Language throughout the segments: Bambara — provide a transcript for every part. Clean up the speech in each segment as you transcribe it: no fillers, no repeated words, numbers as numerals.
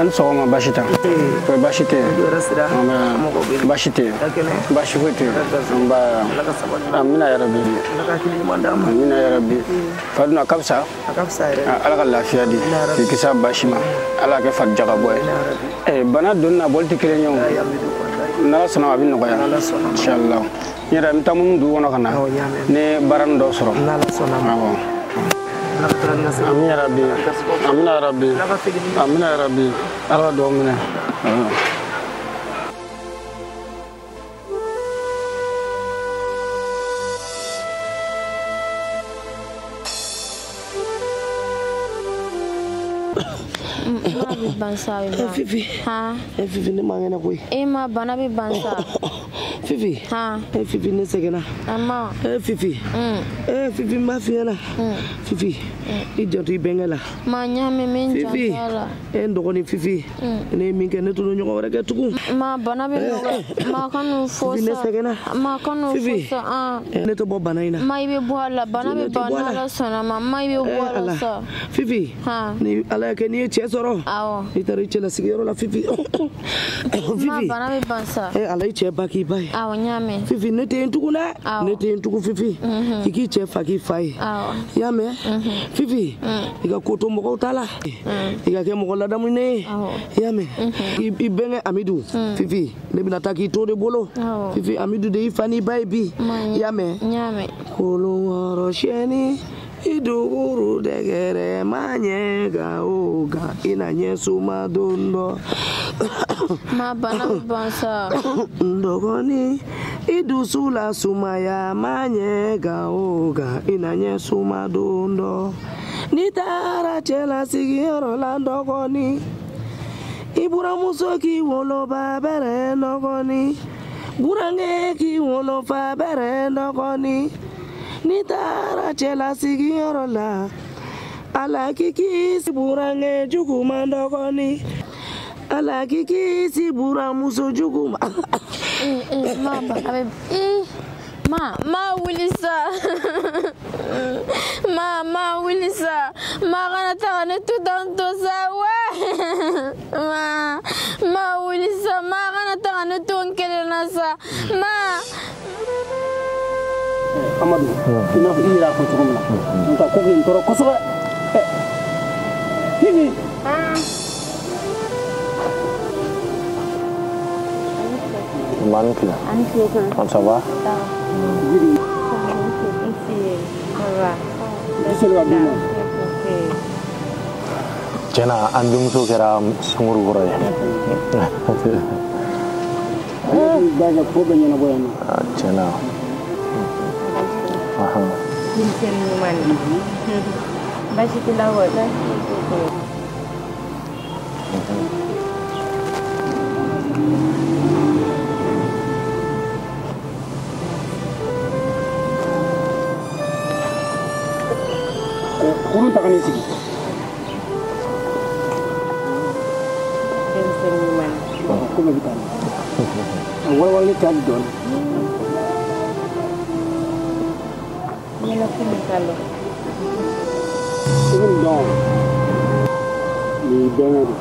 An sɔgɔma baasi tɛ. Baasi tɛ. Baasi tɛ. Baasi foyi tɛ. Nba. Amina ya Rabbi. Amina ya Rabbi. Faduna a ka fisa. Ala ka lafiya di. K'i kisi a baasi ma. Ala kɛ fari jagabɔ ye. Bana donni n'a bɔli tɛ kelen ye o. N'Ala sɔnna a bɛ nɔgɔya. Inshallah. N yɛrɛ n bɛ taa minnu dugu kɔnɔ ka na. Ne baara nin dɔ sɔrɔ. Awɔ. Amina ya Rabbi. Amina ya Rabbi. Amina ya Rabbi. Ala ka dugawu minɛ. Fifi. Fifi ne man kɛnɛ koyi. E ma bana bɛ ban sa. Fifi. Fifi ne sɛgɛnna. Fifi. Fifi n b'a f'i ɲɛna. Fifi i janto i bɛnkɛ la. Ma n y'a mɛn n bɛ n janto a la. N dɔgɔnin Fifi. Ne ye min kɛ ne t'o ɲɔgɔn wɛrɛ kɛ tugun. Ma bana bɛ nɔgɔya. Ma kan'o fɔ sa. Fifi ne sɛgɛnna. Ma kan'o fɔ sa. Ne tɛ bɔ bana in na. Ma i bɛ bɔ a la bana bɛ ban n'Ala sɔnna ma. Ma i bɛ bɔ a la sa. Fifi. Ni Ala y'a kɛ n'i ye cɛ sɔrɔ. Awɔ. I taara i cɛlasigiyɔrɔ la Fifi. Fifi. Ma bana bɛ ban sa. Ala i cɛ ba k'i ba ye. Awɔ n y'a mɛn. Fifi ne tɛ yen tugun dɛ. Ne tɛ yen tugun Fifi. I k'i cɛ fa k'i fa ye. Awɔ. I y'a mɛn. Fifi. I ka ko to mɔgɔw ta la. I ka kɛ mɔgɔ ladamunen ye. I y'a mɛn. I bɛnkɛ Amidu. Fifi ne bɛna taa k'i to de bolo. Fifi Amidu de y'i fa n'i ba ye bi. I y'a mɛn. N y'a mɛn. Kolon wɔɔrɔ siyɛnni. I duguru dɛgɛrɛ ma ɲɛ gan o gan i na ɲɛ suma don dɔ. Ma bana bɛ ban sa. N dɔgɔnin i dusu la sumaya ma ɲɛ gan o gan i na ɲɛ suma don dɔ. N'i taara cɛlasigiyɔrɔ la n dɔgɔnin i buramuso k'i woloba bɛrɛ dɔgɔnin burankɛ k'i wolofa bɛrɛ dɔgɔnin. N'i taara cɛlasigiyɔrɔ la Ala k'i kisi burankɛ jugu ma dɔgɔnin Ala k'i kisi buramuso jugu ma. Ma bana bɛ ma ma wuli sa. Ma ma wuli sa. Ma kana taga ne to tan to sa wa. Ma ma wuli sa ma kana taga ne to n kelen na sa ma. Amadu i n'a fɔ i yɛrɛ y'a fɔ cogo min na nka ko k'i tɔɔrɔ kosɛbɛ. Fifi. Ani tile. Ça va? Tiɲɛna an denmuso kɛra sunkuru kɔrɔ ye. Ko bɛɛ ɲɛnabɔ yan nɔ. Tiɲɛna. Denmisɛnnin ɲuman de. Baasi t'i la kɔni. Kurun ta ka n'i sigi. Denmisɛnnin ɲuman. Ko bɛɛ bɛ taa n'a ye. A walawalali tɛ hali dɔɔnin. I bɛ nin dɔn nin y'i bɛnkɛ de ye.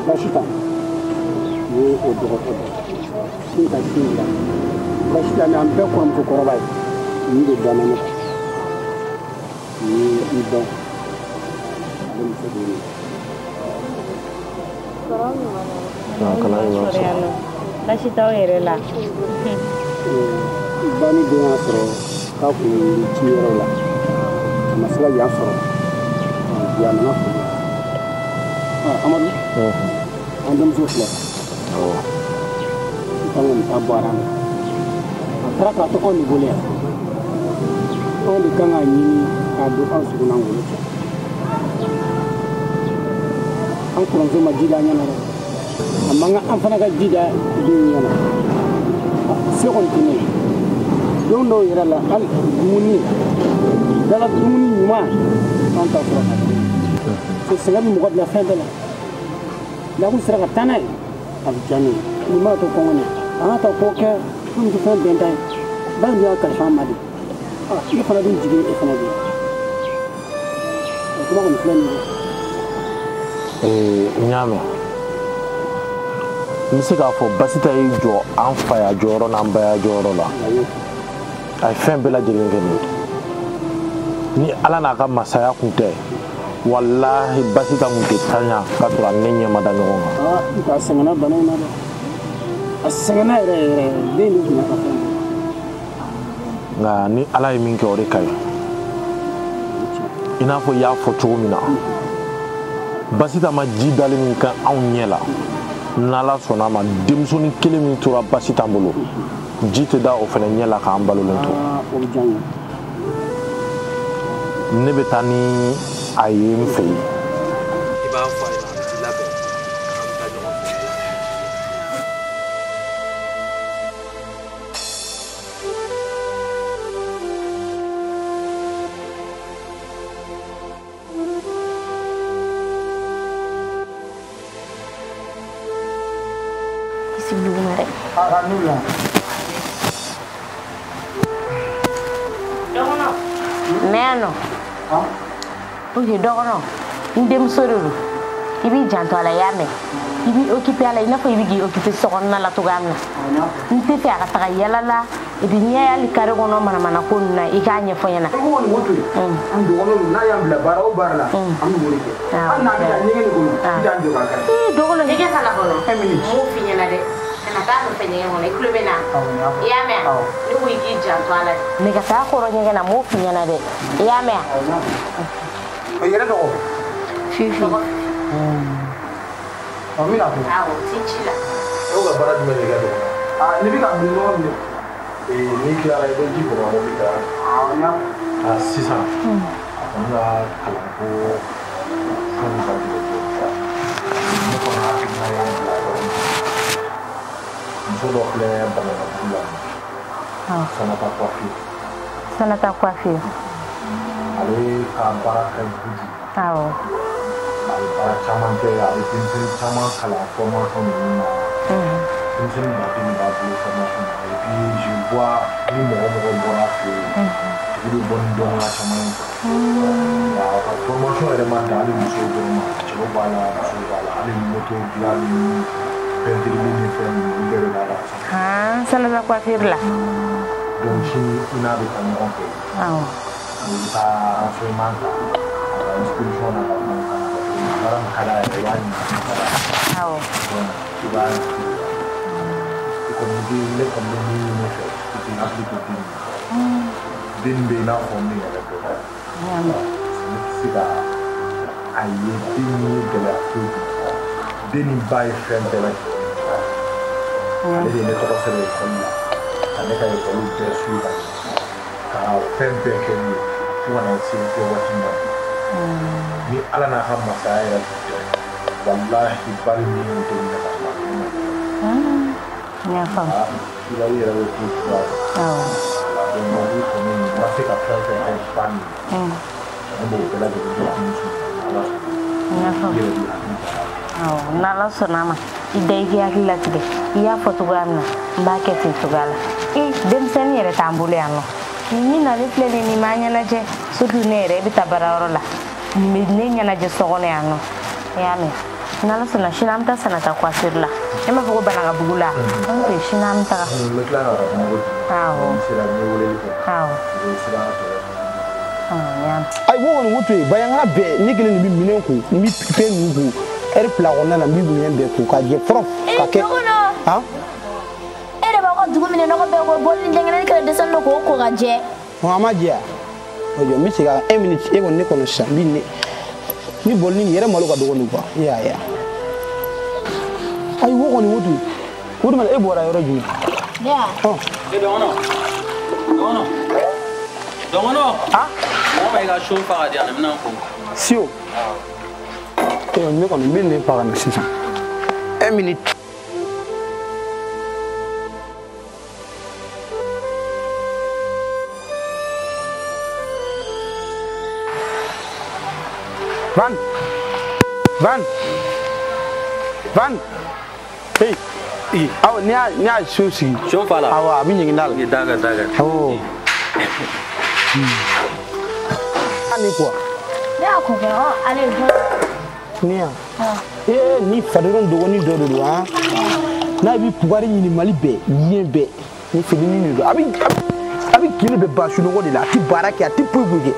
Baasi t'a nin ye o dɔgɔtɔ dɔ ye. Sin ka sin jira. Baasi t'a ni an bɛɛ kɔrɔmuso kɔrɔba ye. Nin de danna ne kan. Nin ye i dɔn. Ale muso de ye nin ye. Baasi t'aw yɛrɛ la. Ba ni den y'a sɔrɔ k'a kun ye ci yɔrɔ la a ma se ka yan sɔrɔ bi a nana furu la. Amadu an denmuso filɛ sisan kɔni ta bɔra an na a taara k'a to anw de bolo yan anw de kan k'a ɲini k'a don an sogo n'an golo cɛ an kɔrɔmuso ma ji da an ɲɛna dɛ a man kan an fana ka ji da den ɲɛna se kɔni tɛ ne ye. Don dɔw yɛrɛ la hali dumuni dala dumuni ɲuman an t'a sɔrɔ ka dun. Sɛgɛn bɛ mɔgɔ bila fɛn bɛɛ la n'a kun sera ka taa n'a ye a bɛ diya ne ye nin b'a to kɔngɔ na an ka taa ko kɛ komi tɛ fɛn bɛn ta ye ba in dun y'a kalifa an ma de ne fana dun jigi e fana de ye o kuma kɔni filɛ nin ye. N y'a mɛn. N bɛ se k'a fɔ Basita y'i jɔ an faya jɔyɔrɔ n'an baya jɔyɔrɔ la. A ye fɛn bɛɛ lajɛlen kɛ nin ye. Ni Ala n'a ka masaya kun tɛ, walahi Basita kun tɛ tanya k'a sɔrɔ a ni ne ɲɛ ma da ɲɔgɔn kan. Aa, a sɛgɛnna bana in na dɛ. A sɛgɛnna yɛrɛ yɛrɛ, den de tun y'a ka fɛn ye. Nka ni Ala ye min kɛ o de ka ɲi. I n'a fɔ i y'a fɔ cogo min na, Basita ma ji dali min kɛ anw ɲɛ la, n'Ala sɔnna a ma denmusonin kelen min tora Basita bolo, ji tɛ da o fana ɲɛ la k'an balolen to. Ne bɛ taa ni a ye n fɛ yen. I b'a fɔ a ɲɛna a bɛ t'i labɛn, an bɛ taa ɲɔgɔn fɛ. I sigi duguma dɛ. A ka n'u la. Dɔgɔnɔ. Mɛ yan nɔ. Ok dɔgɔnɔ, n denmuso de don. I b'i janto a la, i y'a mɛn. I b'i occupé a la i n'a fɔ i bɛ k'i occupé sokɔnɔna la cogoya min na. N tɛ fɛ a ka taga yala la. Et puis n'i y'a ye hali carré kɔnɔ manamana ko ninnu na, i k'a ɲɛfɔ n ɲɛna. An ko kɔni ko to yen. An dɔgɔnɔ don, n'a y'an bila baara o baara la, an bɛ o de kɛ. Hali n'a bɛ taa ɲɛgɛn de kɔnɔ, i t'an jɔ k'a kɛ. Ee dɔgɔnɔ, ɲɛgɛn kana kɔnɔ. Un minute. N b'o f'i ɲɛna dɛ. Kana taa nɔfɛ ɲɛgɛn kɔnɔ, i tulo bɛ na. I y'a mɛn wa? Ne ko i k'i janto a la dɛ. Mais ka taa kɔrɔ ɲɛgɛn na, n b'o f'i ɲɛna dɛ. I y'a mɛn wa? O yɛrɛ tɔgɔ? Fifi. Ɔ, n bɛna fɔ. Awɔ, ti ci la. E bɛ ka baara jumɛn de kɛ dɔgɔnɔ? Aa, ne bɛ ka minɔgɔ minɛ. N'i tilara i bɛ ji bɔn ka mobili ta. Awɔ, n y'a fɔ. A sisan, a kɔni ka kalanko fɛnw ka gɛlɛn dɔɔnin. Ne kɔni hakilina ye n bila yɔrɔ min na. Muso dɔ filɛ Bamakɔ la. Sanata coiffure. Sanata coiffure. Ale ka baara ka ɲi kojugu. Awɔ. A bɛ baara caman kɛ, a bɛ denmisɛnnin caman kalan formation ninnu na. Denmisɛnnin baden de b'a bolo formation na. Et puis je vois ni mɔgɔ mɔgɔ bɔra a fɛ yen, tigi bɛ bɔ ni dɔnniya caman ye. Nka a ka formation yɛrɛ ma dan hali musow dɔrɔn ma, cɛw b'a la, musow b'a la, hali moto dilan ni peinture ni fɛn ninnu, olu bɛɛ bɛ k'a la. Han, Sanata coiffure la. Donc sini i n'a bɛ taa ɲɔgɔn fɛ. Awɔ. I bɛ taa renseignement ta, a ka inscription n'a ka fɛnw kan. Baara min ka d'a yɛrɛ, i b'a ɲininka min ka d'a ye. Awɔ. Donc i b'a i kɔni bɛ ne kɔni bɛ min ɲini i fɛ, i k'i hakili to den ninnu na. Den bɛ i n'a fɔ ne yɛrɛ dɔ. Ne tɛ se ka a ye den ye gɛlɛya foyi t'u la. Den ni ba ye fɛn bɛɛ lajɛlen kɛ. Ale de ye ne tɔgɔ sɛbɛn ekɔli la, ka ne ka ekɔli bɛɛ suit ka ɲɛ, ka fɛn bɛɛ kɛ ne ye fo ka na se kɛ waati min na bi. Ni Ala n'a ka masaya yɛrɛ tun tɛ, walahi bali min ye den minɛ ka sɔrɔ a ma ɲɛ. N y'a faamu. I b'a ye i yɛrɛ bɛ ko cogoya dɔn. Awɔ. Donc mobili kɔni n ma se ka fɛn fɛn kɛ ba nin ye. Ne b'o bɛɛ lajɛlen kɛ denmuso ye. Ala sɔnna. N y'a faamu. I yɛrɛ b'i hakili to a la. Awɔ, n'Ala sɔnna a ma, i da i k'i hakili latigɛ. I y'a fɔ cogoya min na, n b'a kɛ ten cogoya la. Ee, denmisɛnnin yɛrɛ t'an bolo yan nɔ. Nin min nalen filɛ nin ye, nin m'an ɲɛnajɛ. Surtout ne yɛrɛ, e bɛ taa baarayɔrɔ la. Nin bɛ ne ɲɛnajɛ so kɔnɔ yan nɔ. I y'a mɛn. N'Ala sɔnna sini an bɛ taa Sanata coiffure la. E m'a fɔ ko Banakabugu la? Ok, sini an bɛ taga. N bɛ tila ka kuma ko di. Awɔ. N'i sera n ye weleli kɛ. Awɔ. I bɛ sira tɔ. N y'a mɛn. Ayi, wo kɔni wo to yen, bayankala bɛɛ ne kelen de bɛ minɛn ko, n bɛ fɛn ninnu ko, ɛri fila kɔnɔna na n bɛ minɛn bɛɛ ko k'a jɛ fɔlɔ ka kɛ. Dɔgɔnɔ. E de b'aw ka dugu minɛ nɔgɔ bɛɛ ko bɔli ni denkɛnɛ kɛlɛ dɛsɛ don k'o ko ka jɛ. A ma jɛ o jɔ n bɛ segin a kan 1 minute e kɔni ne kɔnɔ sisan n bɛ ne ni bɔli ni yɛrɛ malo ka dɔgɔ nin quoi i y'a ye ayi wo kɔni wo to yen o de ma e bɔra yɔrɔ jumɛn. Ne y'a. E dɔgɔnɔ dɔgɔnɔ dɔgɔnɔ. Ah. Mɔgɔ ma i ka so fa ka di yan n bɛna n ko. Siyo. Awɔ. Ne kɔni n bɛ nin fa ka na sisan 1 minute. Van! Van! Van! Hey! Awo, n'i y'a so sigi. So fa la? Awɔ, a bɛ ɲigin da la. D'accord, d'accord. Awɔ. Ani quoi? Ne y'a ko kɛ, ɔ ale ye jɔn ye? Ne yan ee ni fadɔrɔn dɔgɔnin dɔ de don han n'a bɛ pugari ɲini Mali bɛɛ diɲɛ bɛɛ ni filinin de don a bɛ kile bɛɛ ban sunɔgɔ de la a ti baara kɛ a ti foyi foyi kɛ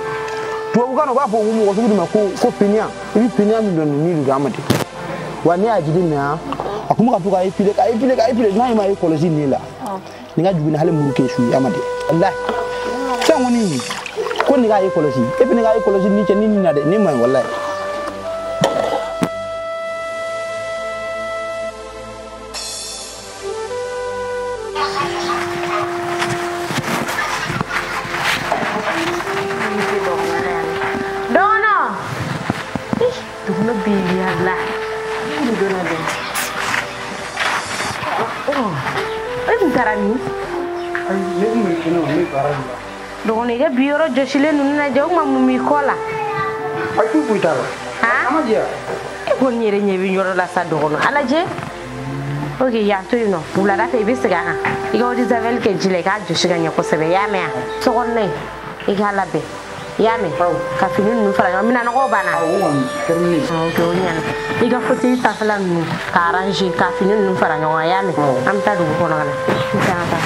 tubabukan na u b'a fɔ ko mɔgɔ sugu de ma ko finiya i bɛ finiya min dɔn nin de don Amadi wa ne y'a jateminɛ han a kun bɛ ka to k'a épiler k'a épiler k'a épiler n'a ma ye kɔlɔsi nin la nin ka jugu ni hali muru kɛ su ye Amadi walahi fɛn kɔni ko nin k'a ye kɔlɔsi e fana k'a ye kɔlɔsi ni cɛ ni nin na dɛ ne ma ɲi walahi. Dɔgɔnin i ka bi yɔrɔ jɔsilen ninnu lajɛ o kuma mun b'i kɔ la. A foyi foyi t'a la. A ma diya. E kɔni yɛrɛ ɲɛ bɛ yɔrɔ la sa dɔgɔnin a lajɛ. Ok yan to yen nɔ wulada fɛ i bɛ segin a kan i ka eau de javel kɛ ji la i k'a jɔsi ka ɲɛ kosɛbɛ i y'a mɛn wa sokɔnɔna in i k'a labɛn i y'a mɛn ka fini ninnu fara ɲɔgɔn minɛnɔgɔw banna. Awɔ o kɔni terminé. Ok o ɲɛna i ka fauteuil sanfɛla ninnu k'a arranger ka fini ninnu fara ɲɔgɔn kan i y'a mɛn an bɛ taa dugu kɔnɔ ka na n tɛ an ka taa.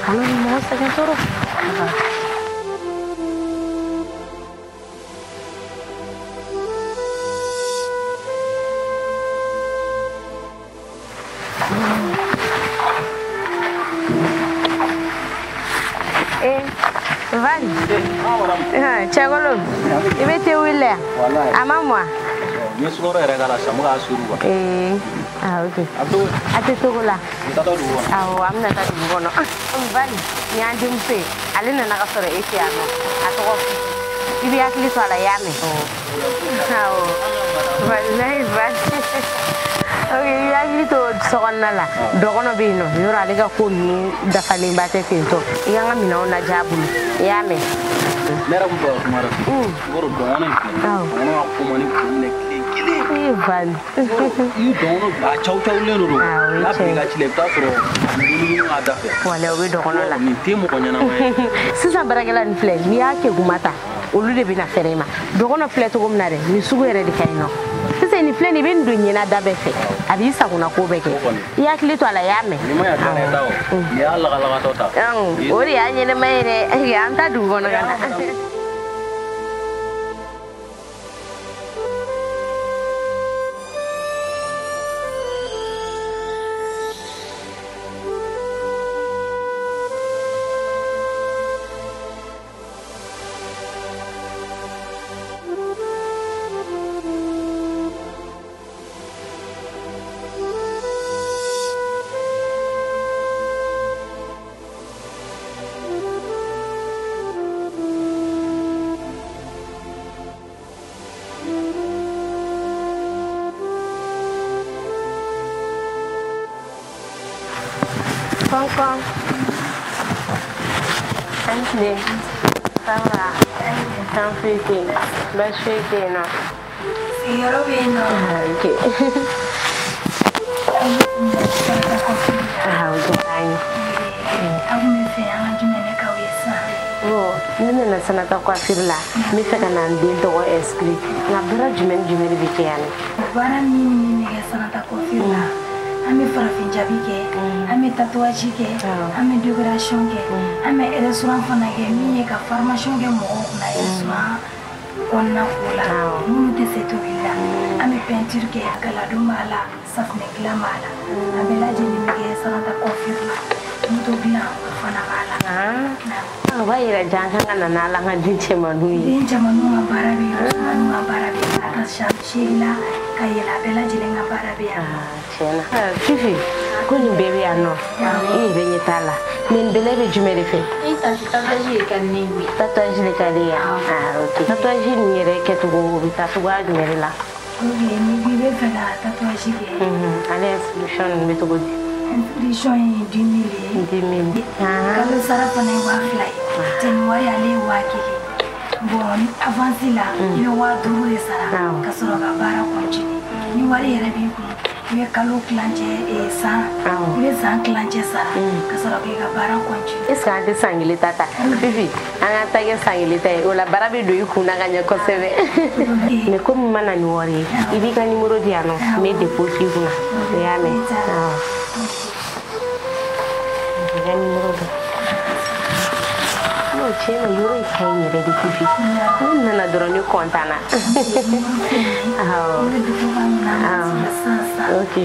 Kanu ni mɔgɔ sɛgɛn tɔɔrɔ. Van, cɛkolo i bɛ te wuli la a ma mɔ. N ye sukaro yɛrɛ k'a la sisan n bɛ k'a suru quoi. Ah ok. A tɛ togo la. N taatɔ dugu kɔnɔ. Awɔ an bɛna taa dugu kɔnɔ. Van nin y'an denmuso ye ale nana ka sɔrɔ e tɛ yan nɔ a tɔgɔ i bɛ hakili to a la i y'a mɛn. Awɔ walayi Van ok i bɛ hakili to sokɔnɔna la dɔgɔnɔ bɛ yen nɔ yɔrɔ ale ka ko ninnu dafalenba tɛ ten tɔ i k'an ka minɛnw lajɛ a bolo i y'a mɛn. Ne yɛrɛ kun fɛ ka kuma dɔ f'i ye. I b'a dɔn dɔgɔnɔ in filɛ dɔgɔnɔ ka ko man ni kun minɛ tile kelen. Ee Van. I dɔgɔnɔ bila a caw cawlen de don. N'a bila i ka ci la i bɛ taa sɔrɔ munumunu a da fɛ. Walayi o bɛ dɔgɔnɔ la. Nin tɛ mɔgɔ ɲɛnama ye. Sisan baarakɛla nin filɛ n'i y'a keguma ta olu de bɛna fɛrɛ i ma dɔgɔnɔ filɛ cogo min na dɛ nin sugu yɛrɛ de ka ɲi nɔ. Sisan nin filɛ nin i bɛ nin don ɲɛna da bɛɛ fɛ a b'i sagona ko bɛɛ kɛ i hakili to a la i y'a mɛn. Nin ma ɲa tɛ ta o nin y'a lagalagatɔ ta. O de y'a ɲɛnɛma ye dɛ an taa dugu kɔnɔ ka na. Kɔnkɔn. An tile. Ça va? Tan foyi tɛ yen. Baasi foyi tɛ yen nɔ. Sigiyɔrɔ bɛ yen nɔ. Ok. O diyara an ye. Aw kun bɛ fɛ an ka jumɛn de k'aw ye sisan? Bon, ne nana Sanata coiffure la. N bɛ fɛ ka na n den tɔgɔ inscrit. Nka baara jumɛn ni jumɛn de bɛ kɛ yan nɔ? Baara min ni min bɛ kɛ Sanata coiffure la. An bɛ farafin jabi kɛ an bɛ tatouage kɛ an bɛ décoration kɛ an bɛ restaurant fana kɛ min ye ka formation kɛ mɔgɔw kunna restaurant kɔnɔna ko la minnu tɛ se tobili la an bɛ peinture kɛ galadon b'a la safunɛ dilan b'a la a bɛɛ lajɛlen bɛ kɛ Sanata coiffure la moto dilan o fana b'a la. O b'a yira ja an kan ka na n'ala ka den cɛmanninw ye. Den cɛmanninw ka baara bɛ yen musomanninw ka baara bɛ yen a ka san seegin la ka yɛlɛ a bɛɛ lajɛlen ka baara bɛ yan. Tiɲɛna Fifi ko nin bɛɛ bɛ yan nɔ i yɛrɛ ɲɛ t'a la mɛ nin bɛɛ bɛ jumɛn de fɛ. Tatouage de ka di ne ye. Tatouage de ka di ye ok tatouage nin yɛrɛ kɛcogo o bɛ taa cogoya jumɛn de la. Ok ni k'i bɛ fɛ ka tatouage kɛ. Ale inscription ninnu bɛ cogo di. Inscription ye 10 000 ye. 10 000. Kalo sara fana ye 2000 ye. Cɛnni wari ale ye 1000. Bon avance la i bɛ 5000 de sara ka sɔrɔ ka baara continuer ni wari yɛrɛ b'i kun I bɛ kalo tilancɛ san. I bɛ san tilancɛ sara ka sɔrɔ k'i ka baara continuer. Est ce que an tɛ san kelen ta ta? Fifi, an ka ta kɛ san kelen ta ye. O la baara bɛ don i kun na ka ɲɛ kosɛbɛ. Mais komi n ma na ni wari ye, i b'i ka numéro di yan nɔ, n bɛ dépôt k'i kunna. I y'a mɛn? Awɔ. I ka numéro di. N'o tiɲɛ na yɔrɔ in ka ɲi yɛrɛ de Fifi. Ne nana dɔrɔn ne content na. Awɔ. Awɔ. Ok.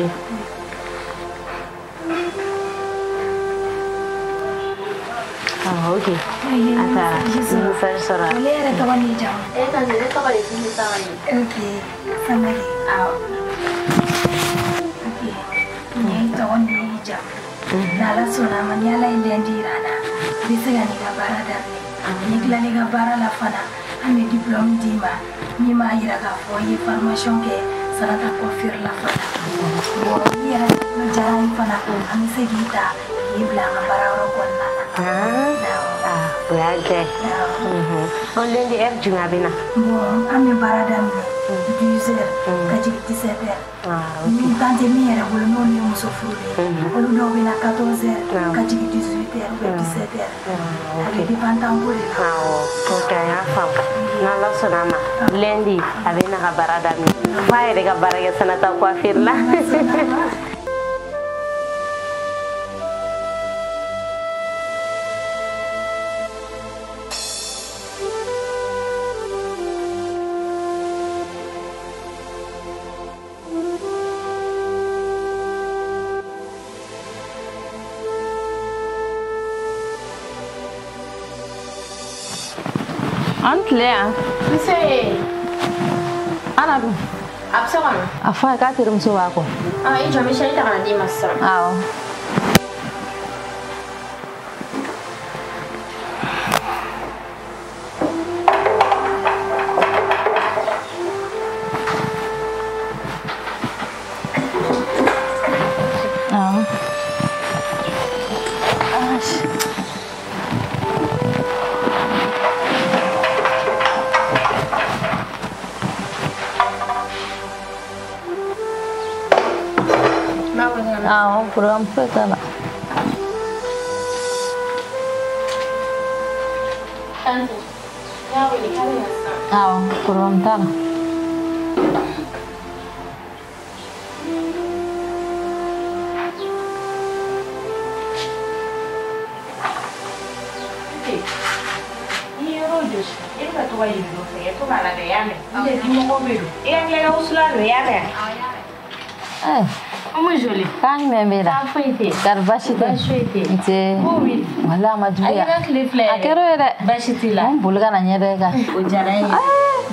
Ah, ok. A taara. Message sɔrɔ. Ne yɛrɛ tɔgɔ n'i jamu? E tante, ne tɔgɔ de Fifi Sabali. Ok, Sabali. Awɔ. Ok, nin ye i tɔgɔ n'i jamu. N'Ala sɔnna a ma, ni Ala ye lundi yira an na, i bɛ se ka n'i ka baara daminɛ. N'i tilal'i ka baara la fana, an bɛ diplôme d'i ma min b'a yira k'a fɔ i ye formation kɛ Sanata coiffure la fana. Bon, n'i yɛrɛ diyara an ye fana, an bɛ se k'i ta k'i bila an ka baarayɔrɔ kɔnɔna na. Ah, o y'a diya ye. O lundi heure jumɛn a bɛ na? Bon, an bɛ baara daminɛ 10 heures ka jigin 17 heures. Ni temps tɛ min yɛrɛ bolo n'olu ye muso furulen ye, olu dɔw bɛ na 14 heures ka jigin 18 heures ou bien 17 heures. A bɛ dépend temps ko de la. Awɔ, ok, an y'a faamu. N'Ala sɔnna a ma, lundi a bɛ na ka baara daminɛ. F'a yɛrɛ ka baara kɛ Sanata coiffure la. An tile yan. Nse. Ana dun? A bɛ so kɔnɔ. A fɔ a ye k'a terimuso b'a kɔ. I jɔ n bɛ sali ta ka na d'i ma sisan. Awɔ. Awɔ. Awɔ, programme foyi t'a la. Tante, n y'a wele k'a bɛ na sisan. Awɔ, programme t'a la. I ye yɔrɔ jɔsi, i bɛ ka to ka yiri dɔ fɛ, to k'a lajɛ, i y'a mɛn? N tɛ dimɔgɔw bɛ don. I ka tila i ka wusulan don, i y'a mɛn? Umu Joli. Kan jumɛn b'e la? Kan foyi tɛ yen. Kari baasi tɛ? Baasi foyi tɛ yen. Nse. Ko wuli. Walahi a ma juguya. A kɛra tile fila ye. A kɛra o ye dɛ. Baasi t'i la. N boli ka na ɲɛ dɛ e kan. O diyara n ye.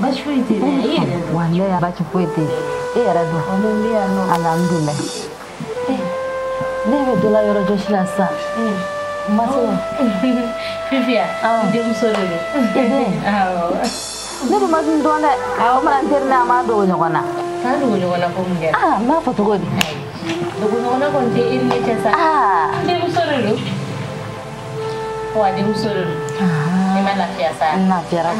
Baasi foyi tɛ yen dɛ. I yɛrɛ dun? Walahi baasi foyi tɛ yen. E yɛrɛ dun? Walahi n bɛ yan nɔ. Alhamdulilayi. Ne bɛ dɔ la yɔrɔ jɔsi la sisan. N ma se. Fifi ya? N denmuso de don. I den? Awɔ. Ne dun ma n dɔn dɛ. O mana n teri n'a ma dogo ɲɔgɔn na. K'an dogo ɲɔgɔn na ko mun kɛra? Ah, n b'a fɔ cogo di? Dogo ɲɔgɔnna kɔni tɛ e ni ne cɛ sa. N denmuso de don. Wa denmuso de don. I ma lafiya sa? N lafiyara.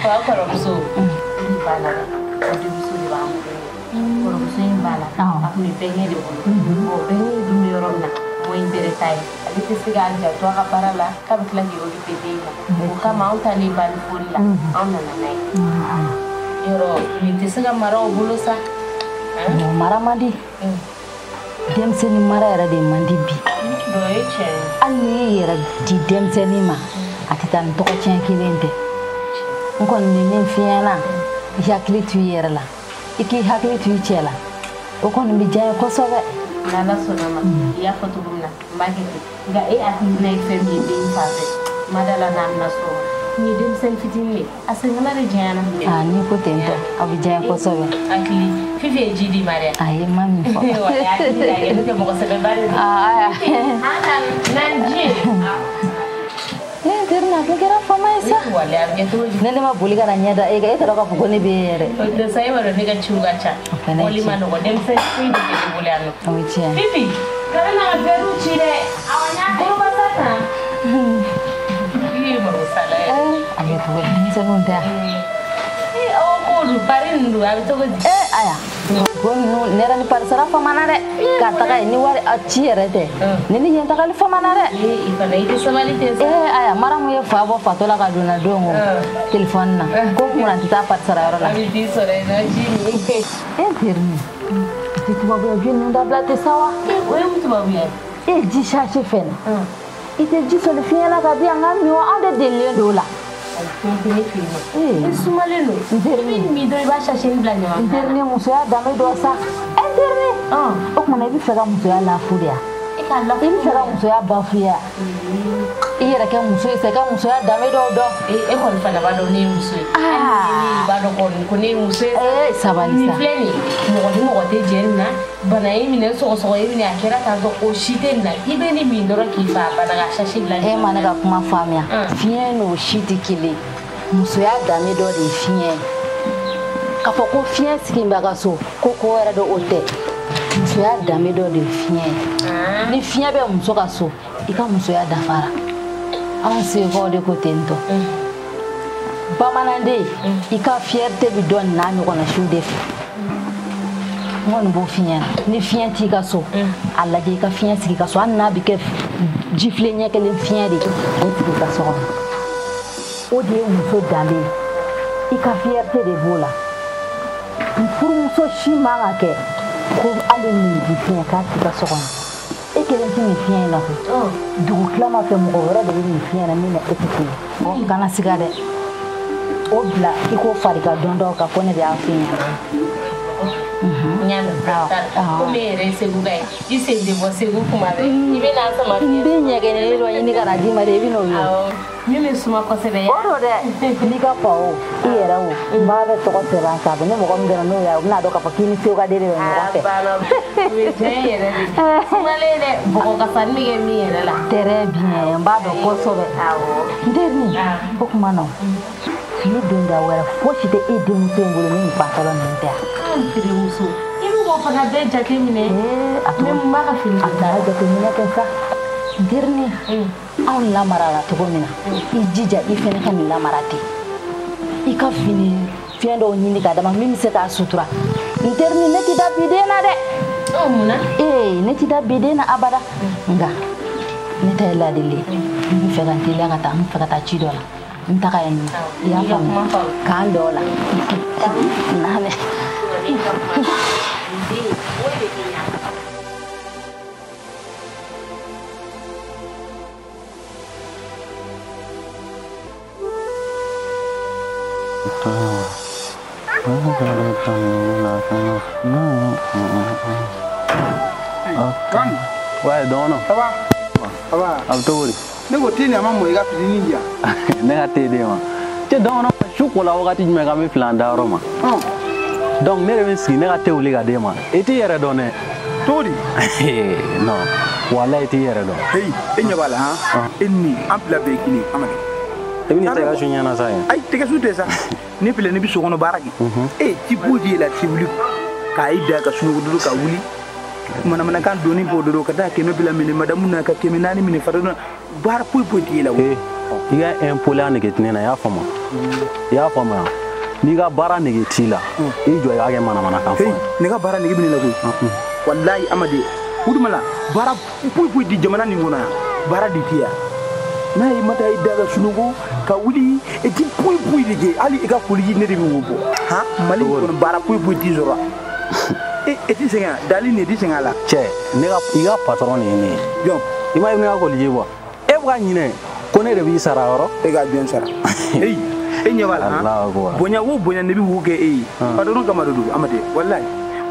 Wa kɔrɔmuso. O de b'a la dɛ. O denmuso de b'an bolo. Kɔrɔmuso in b'a la. A kun bɛ bɛnkɛ de bolo. Bon, bɛnkɛ dun bɛ yɔrɔ min na, moyen bɛrɛ t'a ye. Ale tɛ se k'a janto a ka baara la k'a bɛ tila k'i occuper den na. O kama anw taalen banni foli la, anw nana n'a ye. Yɔrɔ nin tɛ se ka mara o bolo sa. Mara man di. Denmisɛnnin mara yɛrɛ de man di bi. Hali n'i y'i yɛrɛ di denmisɛnnin ma, a tɛ taa ni tɔgɔ tiɲɛ kelen tɛ. N kɔni bɛ min f'i ɲɛna, i hakili to i yɛrɛ la, i k'i hakili to i cɛ la. O kɔni bɛ diya n ye kosɛbɛ. N'Ala sɔnna ma, i y'a fɔ cogo min na, n b'a kɛ ten. Nka e hakilina ye fɛn min ye den fan fɛ, n ma da la n'a bɛna sɔn o ma. Nin ye denmisɛnnin fitinin ye, a seginna de janyana. Aa, n'i ko ten tɔ, a bɛ diya n ye kosɛbɛ. Hakili, Fifi ye ji d'i ma dɛ. Ayi, n ma min fɔ. Walahi, hakili y'a kɛ, n'o tɛ mɔgɔ sɛbɛba de don. Aa, aya. An na ni ji ye. Ne teri na kun kɛra faama ye sa. Walahi, a bɛ kɛ cogo di? Ne ma boli ka na ɲɛ da e kan, e t'a dɔn k'a fɔ ko ne bɛ yen yɛrɛ. O tɛ sa, e b'a dɔn ne ka ciw ka ca. O fana ye Wali ma tiɲɛ. nɔgɔn, denmisɛnnin foyi de tɛ ne bolo yan nɔ. O ye tiɲɛ ye. Fifi, kana na ka verrew ci dɛ. Awɔ, n y'a mɛn. Koloba sa tan. I ye mako sala ye. A bɛ cogo di? Denmisɛnninw tɛ yan. Ee, aw ko dun, pari ninnu dun, a bɛ cogo di? Ee, aya. Ko ninnu ne yɛrɛ ni parisara famana dɛ. Ka taga yen ni wari a ci yɛrɛ tɛ. Ne ni yen tagali famana dɛ. I fana i tɛ sabali ten sa. Ee aya Maramu ye fa bɔ fatɔ la ka don na don o telefɔni na. Ko kunna tɛ taa parisara yɔrɔ la. A bɛ t'i sɔrɔ yen nɔ ji min. E terinin i tɛ tubabuya ji ninnu dabila tɛ sa wa? O ye mun tubabuya ye? E ji sachet fɛn na. I tɛ ji soli fiɲɛ la ka di yan ka min wa anw de delilen don o la. I sumalen don. I bɛ min dɔrɔn i b'a sachet bila ɲama. N terinin musoya danbe dɔ sa. N terinin. O tuma na i bɛ fɛ ka musoya lafu de wa? E k'a lafu. I bɛ fɛ ka musoya bafuya. I yɛrɛ kɛ muso ye sa i ka musoya danbe dɔw dɔn. E kɔni fana b'a dɔn ne ye muso ye. Hali ni ne b'a dɔn kɔni ko ne ye muso ye. Ee sabali sa. Nin filɛ nin ye mɔgɔ ni mɔgɔ tɛ jɛ nin na. Bana y'i minɛ sɔgɔsɔgɔ y'i minɛ a kɛra tan tɔ o si tɛ nin na i bɛ nin min dɔrɔn k'i fa a banna ka sachet bila. E ma ne ka kuma faamuya. Fiɲɛ n'o si tɛ kelen. Musoya danbe dɔ de ye fiɲɛ ye. K'a fɔ ko fiɲɛ sigi b'a ka so ko ko wɛrɛ dɔ o tɛ. Musoya danbe dɔ de ye fiɲɛ ye. Ni fiɲɛ bɛ muso ka so i ka musoya dafara. Anw sebagaw de ko ten tɔ. Bamananden i ka fierté bɛ dɔn nin n'a ɲɔgɔnna siw de fɛ. N kɔni b'o f'i ɲɛna ni fiɲɛ t'i ka so a lajɛ i ka fiɲɛ sigi ka so hali n'a bɛ kɛ jifilen ɲɛ kelen fiɲɛ de o sigi ka so kɔnɔ o de ye muso danbe ye i ka fierté de b'o la furumuso si man ka kɛ ko hali nin ji fiɲɛ k'a sigi ka so kɔnɔ e kelen tɛ nin fiɲɛ in na koyi dugu tilama fɛ mɔgɔ wɛrɛ de bɛ nin fiɲɛ na min na e tɛ kelen kana siga dɛ o bila i k'o fari ka dɔn dɔw kan ko ne de y'a f'i ɲɛna. N y'a mɛn komi e yɛrɛ ye Segu ka ye i sen tɛ bɔ Segu kuma bɛɛ i bɛ n'a sama n bɛ ɲɛgɛnɛnin dɔ ɲini ka na d'i ma dɛ i bɛ n'o ye. Awɔ min bɛ suma kosɛbɛ. O don dɛ n'i ka fa o i yɛrɛ o n b'a bɛ tɔgɔ sɛbɛn a sanfɛ ni mɔgɔ min donna n'o ye o bɛna dɔn k'a fɔ k'i ni Segu ka den de bɛ ɲɔgɔn fɛ. A banna o bɛ diya n yɛrɛ de sumalen dɛ bɔgɔ kasani bɛ kɛ min yɛrɛ la. Très bien n b'a dɔn kosɛbɛ. Awɔ. N terinin o kuma na fini donda wɛrɛ fosi tɛ e denmuso in bolo ni nin pantalon ninnu tɛ yan. N terimuso i bɛ k'o fana bɛɛ jateminɛ. Ne mun b'a ka fini a taara jateminɛ kɛ sa. N terinin anw lamarala cogo min na i jija i fɛnɛ ka nin lamara ten i ka fini fiɲɛ dɔw ɲini k'a d'a ma min bɛ se k'a sutura. N terinin ne t'i da bi den na dɛ. Mun na? Ee ne t'i da bi den na abada. Nka ne ta ye ladili ye n bɛ fɛ ka n teliya ka taa n bɛ fɛ ka taa ci dɔ la. N taga yen nɔ i y'a faamuya k'an dɔw la n'a mɛn. Ouais, dɔgɔnɔ. Ça va? Ça va? A bɛ cogo di? Ne ko te ni a ma mɔ i ka fitinin di yan. Ne ka te d'e ma. Cɛ dɔgɔnɔ su kola wagati jumɛn k'an bɛ fili an dayɔrɔ ma. Donc ne de bɛ sigi ne ka te wuli ka d'e ma. I t'i yɛrɛ dɔn dɛ. Cogo di? Non, walayi i t'i yɛrɛ dɔn. Heyi, e ɲɛ b'a la han? E ni an fila bɛɛ ye kelen ye Amadu. I bɛ n'i tɛgɛ su ɲɛna sa ye. Ayi tɛgɛ su tɛ sa. Ne filɛ ne bɛ so kɔnɔ baara kɛ. E ti foyi t'e la ti wuli k'a i da ka sunɔgɔ dɔrɔn ka wuli. Manamanakan donni b'o dɔrɔn ka taa 200 minɛ madamu na ka 400 minɛ fara baara foyi foyi t'e la o. I ka impoli nege tɛ ne na i y'a faamu i y'a faamuya n'i ka baara nege t'i la i jɔ i k'a kɛ manamanakan fɔ. Ne ka baara nege bɛ ne la koyi. Walayi Amadu wudumala baara foyi foyi di jamana nin kɔnɔ yan baara de tɛ yan. N'a ye ma taa i da ka sunɔgɔ ka wuli i ti foyi foyi de kɛ hali i ka koliji ne de bɛ k'o bɔ han Mali kɔnɔ baara foyi foyi t'i sɔrɔ. E ti sɛgɛn dali nin e ti sɛgɛn a la. Cɛ ne ka i ka patɔrɔn de ye ne ye. Jɔn. I ma ye ne ka koliji bɔ e bɛ ka ɲinɛ ko ne de b'i sara yɔrɔ. E ka jɔn sara. Eyi e ɲɛ b'a la han. Bonya o bonya ne bɛ k'o kɛ e ye. Patɔrɔn kama de don Amadu walayi.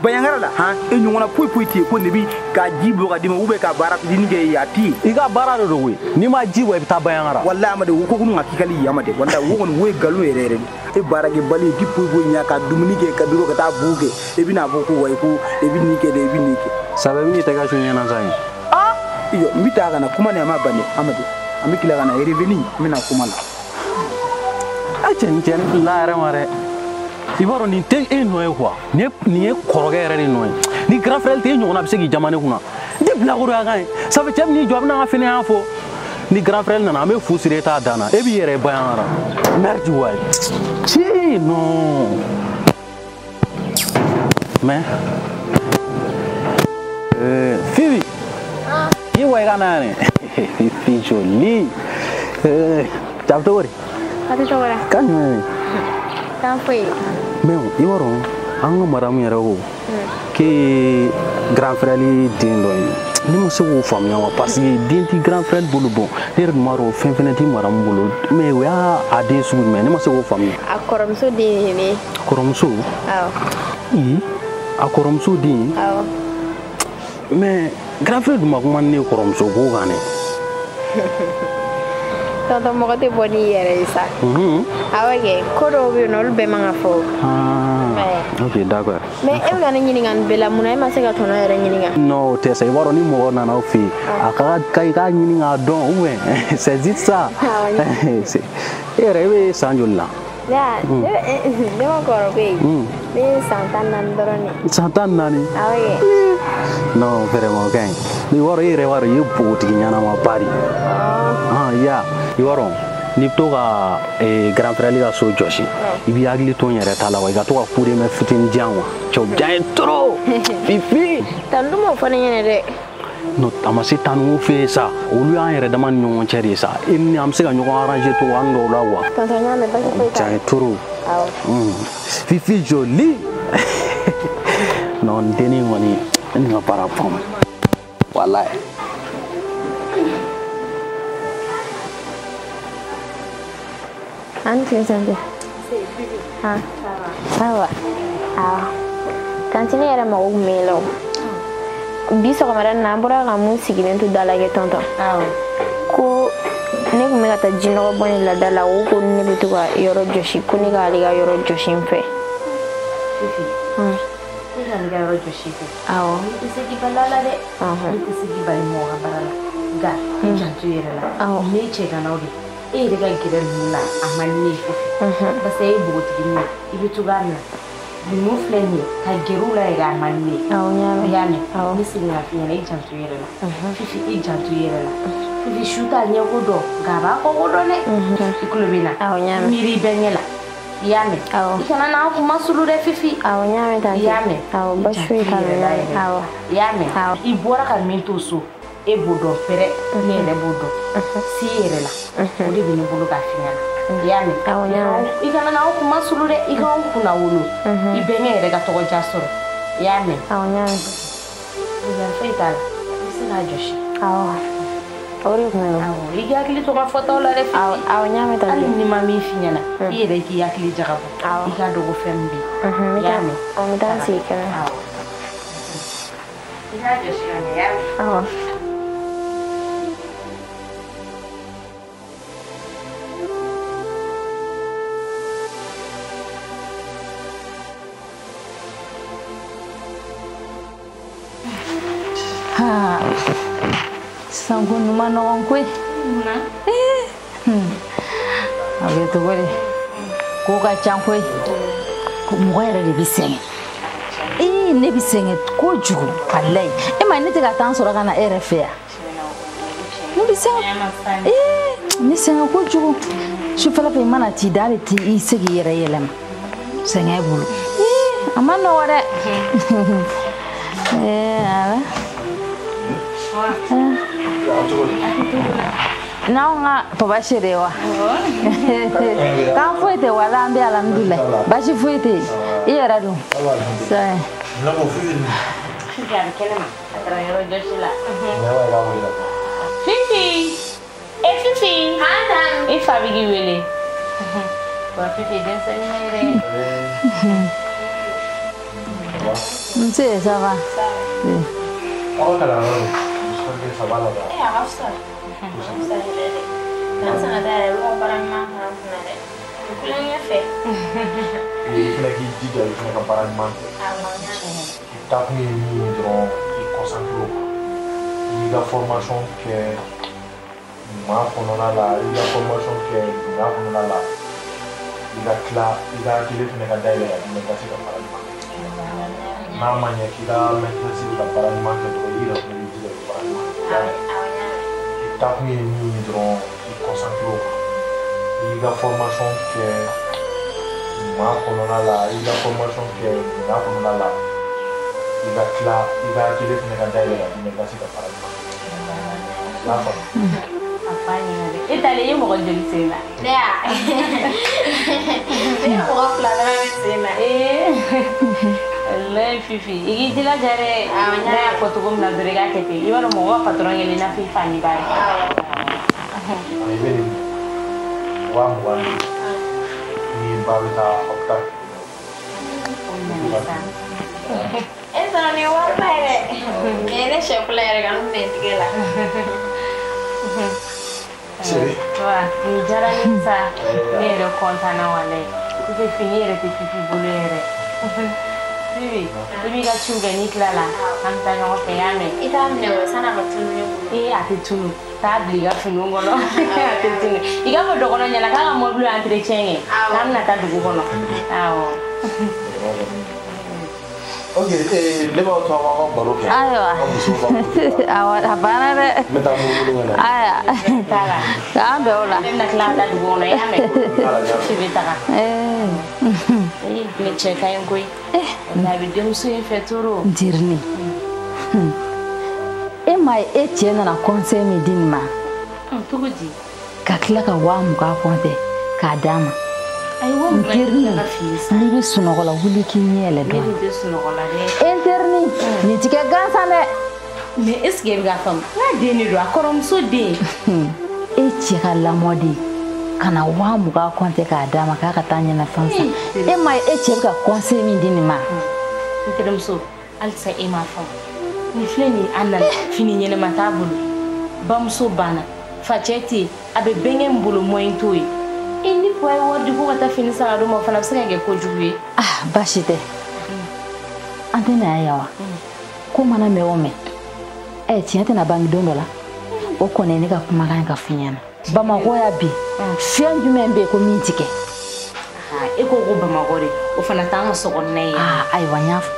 Bayangara la han e ɲɔgɔnna foyi foyi tɛ yen ko ne bi ka ji bɔ ka d'i ma ou bien ka baara fitinin kɛ e ye a tɛ yen. I ka baara de don koyi n'i ma ji bɔ i bɛ taa Bayangara. Walayi Amadu o ko kunu ka kikali ye Amadu walayi o kɔni o ye nkalon yɛrɛ yɛrɛ de. E baarakɛbali i ti foyi foyi ɲɛ ka dumuni kɛ ka dɔrɔn ka taa bu kɛ e bɛna fɔ ko wayi ko e bɛ nin kɛ dɛ e bɛ nin kɛ. Saba i bɛ n'i tɛgɛ su ɲɛna sa ye. Aa i jɔ n bɛ taa ka na kuma nin a ma ban dɛ Amadu an bɛ tila ka na revenir n bɛna kuma la. A cɛ nin cɛ nin filila yɛrɛ ma dɛ. I b'a dɔn nin tɛ e nɔ ye quoi nin ye kɔrɔkɛ yɛrɛ de nɔ ye ni grand frère tɛ e ɲɔgɔnna bɛ se k'i jama ne kunna n tɛ bilakoroya kan ye ça fait cɛ bɛ n'i jɔ a bɛ n'an ka finiya fɔ ni grand frère nana an bɛ fu siri e t'a dan na e b'i yɛrɛ Bayangara merde wayi ci non. Mais Fifi. I wa i ka na yan dɛ. Fifi joli. Ja bɛ cogo di? A tɛ tɔgɔ la. Kan jumɛn bɛ yen? Kan foyi. Mais i b'a dɔn an ka madamu yɛrɛ ko k'e ye grand frère den dɔ ye. Ne ma se k'o faamuya wa parce que den ti grand frère bolo bon ne yɛrɛ dun b'a dɔn fɛn fɛnɛ ti madamu bolo mais o y'a a den sugu jumɛn ne ma se k'o faamuya. A kɔrɔmuso den ye ne ye. Kɔrɔmuso? Awɔ. Ee a kɔrɔmuso den? Awɔ. Mais grand frère dun ma kuma ni ne ye kɔrɔmuso ko kan dɛ. Tonton mɔgɔ tɛ bɔ n'i yɛrɛ ye sa. Awɔ kɛ ko dɔw bɛ yen nɔ olu bɛɛ man ka fɔ. Ok, d'accord. Mais e bɛ ka ne ɲininka nin bɛɛ la mun na e ma se ka tɔnɔ yɛrɛ ɲininka? Non, o tɛ sa i b'a dɔn ni mɔgɔ nana aw fɛ yen a ka kan i k'a ɲini k'a dɔn ou bien c'est juste ça. E yɛrɛ e bɛ san joli la? Ne ma kɔrɔ koyi. Ne ye san 14 dɔrɔn de. San 14? Awɔ kɛ. Non, vraiment o ka ɲi. I b'a dɔn e yɛrɛ b'a dɔn i ye npogotigi ɲɛnamaba de ye. Ah ya i b'a dɔn n'i bɛ to ka grand frère ka so jɔsi i b'i hakili to n yɛrɛ ta la wa i ka to ka coup de main fitinin di yan wa cɛw diya n ye trop Fifi. Tani dun m'o fɔ ne ɲɛna dɛ. Non a ma se tani fɛ yen sa olu y'an yɛrɛ dama ni ɲɔgɔn cɛ de ye sa e ni an bɛ se ka ɲɔgɔn arranger cogo an dɔw la wa. Tonton n y'a mɛn baasi foyi t'a la. Diya n ye trop. Awɔ. Fifi joli. Non n dennin kɔni ne ni ka baara faamu walayi. An tile sanfɛ. Ah, ça va. Awɔ. Tanti ne yɛrɛ mago kun bɛ e la o. Bi sɔgɔmada in na an bɔra ka mun sigilen to da la kɛ tonton. Awɔ. Ko ne kun bɛ ka taa jinɔgɔ bɔ ne la da la o ko ne bɛ to ka yɔrɔ jɔsi ko ne k'ale ka yɔrɔ jɔsi n fɛ. Fifi. Ne k'ale ka yɔrɔ jɔsi i fɛ. Awɔ. Ne tɛ se k'i bali a la dɛ. Ne tɛ se k'i bali mɔgɔ ka baara la. Nka i janto i yɛrɛ la. Awɔ. Ne ye cɛganaw de ye. E yɛrɛ ka gɛrɛ ninnu na a man di ne ye Fifi. Parce que e ye npogotiginin ye i bɛ cogoya min na ninnu filɛ nin ye ka gɛrɛ u la yɛrɛ a man di ne ye. Awɔ n y'a mɛn. I y'a mɛn. Awɔ. Ne seginna k'a f'i ɲɛna i janto i yɛrɛ la. Fifi i janto i yɛrɛ la. Fifi su t'a ɲɛko dɔn nka a b'a kɔko dɔn dɛ. I tulo bɛ n na. Awɔ n y'a mɛn. Miiri i bɛnkɛ la. I y'a mɛn. Awɔ. I kana n'an kuma sulu dɛ Fifi. Awɔ n y'a mɛn tanti. I y'a mɛn. Awɔ baasi foyi t'a la n y'a mɛn. Awɔ. I y'a mɛn. Awɔ. I bɔra ka min to so e b'o dɔn pɛrɛ ne yɛrɛ b'o dɔn si i yɛrɛ la o de bɛ ne bolo k'a f'i ɲɛna i y'a mɛn. Awɔ n y'a mɛn. I kana n'anw kuma sulu dɛ i k'anw kunna wolo i bɛnkɛ yɛrɛ ka tɔgɔja sɔrɔ i y'a mɛn. Awɔ n y'a mɛn. Problème foyi t'a la i bɛ se k'a jɔsi. Awɔ o de kun don. Awɔ i k'i hakili to n ka fɔtaw la dɛ Fifi. Awɔ awɔ n y'a mɛn tanti. Hali ni ma min f'i ɲɛna i yɛrɛ k'i hakili jagabɔ. Awɔ. I k'a dɔn ko fɛn min bɛ yen. N bɛ I y'a taa mɛn. awɔ n bɛ taa n sigi kɛnɛ ma. Awɔ. I k'a jɔsi ka ɲɛ i y'a mɛn. Awɔ. Sisan ko ninnu ma nɔgɔn koyi. A bɛ cogo di ko ka ca koyi mɔgɔ yɛrɛ de bɛ sɛgɛn ee ne bɛ sɛgɛn kojugu walayi e ma ye ne tɛ ka taa sɔrɔ ka na e yɛrɛ fɛ yan ne bɛ sɛgɛn ee ne sɛgɛn kojugu sufɛla fɛ i mana t'i da hali t'i se k'i yɛrɛ yɛlɛma sɛgɛn bolo ee a ma nɔgɔ dɛ ee ala. N'anw ka papa sere wa k'an foyi tɛ wala an bɛ alhamdulilayi baasi foyi tɛ yen i yɛrɛ dun. Fifi a bɛ kɛnɛma a taara yɔrɔ jɔsi la. Fifi e Fifi. I fa bɛ k'i wele. Wa Fifi denmisɛnnin ma yɛrɛ. Nse ça va. Aw ka kalanyɔrɔ don. J'espère que ça va là-bas. Eh a ka fisa. A ka fisa yɛrɛ de. N'an sanga da yɛrɛ olu ka baara ɲuman k'an kunna dɛ. U kulonkɛ fɛ. I fana k'i jija i fana ka baara ɲuman kɛ. Awɔ n y'a mɛn. I taakun ye min ye dɔrɔn i concentré o kan. I y'i ka formation kɛ ɲuman kɔnɔna la i ka formation kɛ bonya kɔnɔna la i ka tila i ka atelier fana ka dayɛlɛ ka d'i ma i ka se ka baara ɲuman kɛ. N'a ma ɲɛ k'i ka maîtresse bɛ ka baara ɲuman kɛ dɔrɔn i yɛrɛ fana b'i jija i bɛ baara ɲuman kɛ. Awɔ n y'a mɛn. I taakun ye min ye dɔrɔn i concentré o kan. I y'i ka formation kɛ ɲuman kɔnɔna la i ka formation kɛ bonya kɔnɔna la I ka tila i ka atelier fɛnɛ ka dayɛlɛ ka d'i ma i ka se ka baara ɲuman kɛ. I y'a faamu? A fa ɲɛna dɛ. E talen i ye mɔgɔ joli sen na? Ne ya? Ne ye mɔgɔ 2 dɔrɔn de sen na. Ee walayi Fifi i k'i jilaja dɛ. N'a y'a fɔ cogo min na dɔrɔn i k'a kɛ ten. I b'a dɔn mɔgɔ ka patɔrɔn kɛlen i n'a fɔ i fa n'i ba de. I bɛ nin 20 ni ba bɛ taa hôpital. E sɔrɔ nin ye wariba ye dɛ. Nin ye ne siɲɛ fɔlɔ yɛrɛ ka n minɛ n tigɛ la. Chérie. Wa nin diyara ne ye sa. Ne yɛrɛ kɔntanna walayi. I tɛ fini yɛrɛ tɛ Fifi bolo yɛrɛ. Fifi i b'i ka ciw kɛ n'i tilala an bɛ taa ɲɔgɔn fɛ i y'a mɛn. I t'a minɛ o san'a ka tunu ne bolo. Ee a tɛ tunu. Taa bila i ka finiw kɔnɔ. A tɛ tunu. I k'a fɔ dɔgɔnɔ ɲɛna k'a ka mɔbili entretien kɛ. K'an bɛna taa dugu kɔnɔ. Awɔ. Ok, ne b'aw to aw ka baro kɛ. Ayiwa. Aw musow b'a bolo. Awɔ, a banna dɛ. N bɛ taa munumunu ka na. Ayiwa. T'a la. K'an bɛn o la. Ne bɛna tila ka taa dugu kɔnɔ i y'a mɛn. I bɛ taga. Ee. Ne cɛ ka ɲi koyi. A bɛ denmuso in fɛ trop. N terinin. E m'a ye e cɛ nana conseil min di nin ma. Cogo di? Ka tila ka 20 compter k'a d'a ma. Ayiwa N terinin n'i bɛ sunɔgɔ la wuli k'i ɲɛ yɛlɛ Ne dɔɔnin. dun tɛ sunɔgɔ la dɛ. E n terinin nin ti kɛ gansan dɛ. Mais est ce que e bɛ k'a faamu? N ka den de don a kɔrɔmuso den. E cɛ ka lamɔden ka na 20 compter k'a d'a ma k'a ka taa ɲɛnafɛn san. E m'a ye e cɛ bɛ ka conseil min di nin ma. N terimuso halisa e m'a faamu. Nin filɛ nin ye a nana fini ɲɛnɛma t'a bolo. Bamuso banna facɛ tɛ yen a bɛ bɛnkɛ min bolo moyen t'o ye. E ni fa ye wari di ko ka taa fini san ka d'o ma o fana bɛ se ka kɛ kojugu ye. Ah baasi tɛ. An tɛ na yan wa? Ko mana mɛn o mɛn. Ɛ tiɲɛ tɛna bange don dɔ la. O kɔni ye ne ka kumakan ye ka f'i ɲɛna. Bamakɔ yan bi fɛn jumɛn bɛ yen ko min ti kɛ? E ko ko Bamakɔ de o fana t'an ka sokɔnɔna ye. Ah ayiwa n y'a fɔ.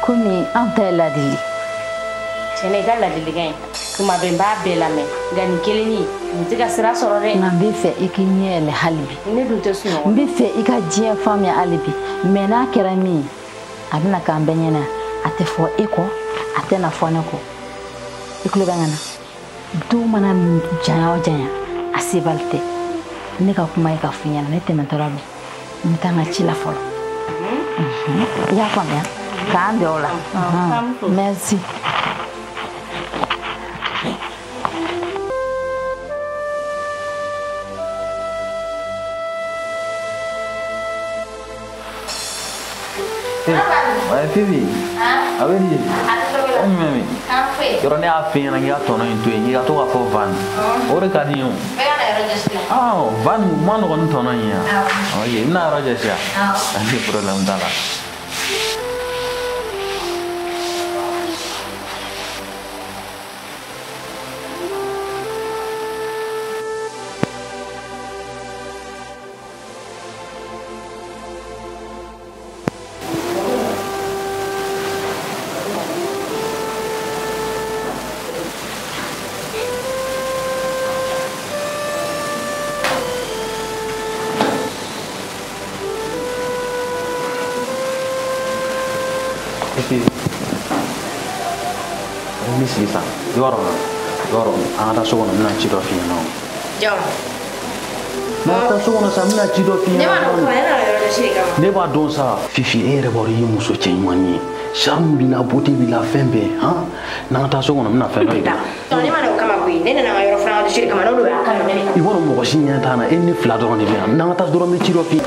Komi anw ta ye ladili. Tiɲɛna i ka ladilikan in tuma bɛɛ n b'a bɛɛ lamɛn nka nin kelennin nin tɛ ka sira sɔrɔ dɛ. Nka n bɛ fɛ i k'i ɲɛ yɛlɛ hali bi. Ne dun tɛ sunɔgɔ. N bɛ fɛ i ka diɲɛ faamuya hali bi mɛ n'a kɛra min ye a bɛna k'an bɛɛ ɲɛna a tɛ fɔ e kɔ a tɛna fɔ ne kɔ. I tulo bɛ n na du mana janya o janya a sebali tɛ. Ne ka kuma ye ka f'i ɲɛna ne tɛmɛtɔla don n bɛ taa n ka ci la fɔlɔ. I y'a faamuya? K'an bɛn o la. Merci. Ouais, Fifi. A bɛ di? E jumɛn bɛ yen? Yɔrɔ ne y'a f'i ɲɛna k'i ka tɔnɔ in to yen k'i ka to k'a fɔ van. O de ka di n ye o. Awɔ, van ma nɔgɔn ni tɔnɔ in ye yan. Ok, i bɛna yɔrɔ jɔsi wa? Ayi, problème t'a la. N bɛ sigi sisan i b'a dɔn an ka taa so kɔnɔ n bɛna ci dɔ f'i ɲɛna o. Jɔn. N'an ka taa so kɔnɔ sa n bɛna ci dɔ f'i ɲɛna. Ne b'a dɔn ne nana yɔrɔ jɔsi de kama. Ne b'a dɔn sa Fifi e yɛrɛ b'a dɔn i ye muso cɛ ɲuman ye charme b'i la beauté b'i la fɛn bɛɛ han n'an ka taa so kɔnɔ n bɛna fɛn dɔ yira. Ne ma na o kama koyi ne nana n ka yɔrɔ furan jɔsi de kama n'o don a ka minɛ ne. I b'a dɔn mɔgɔ si ɲɛ t'an na e ni ne fila dɔrɔn de bɛ yan n'an ka taa dɔrɔn n bɛ ci dɔ f'i ye.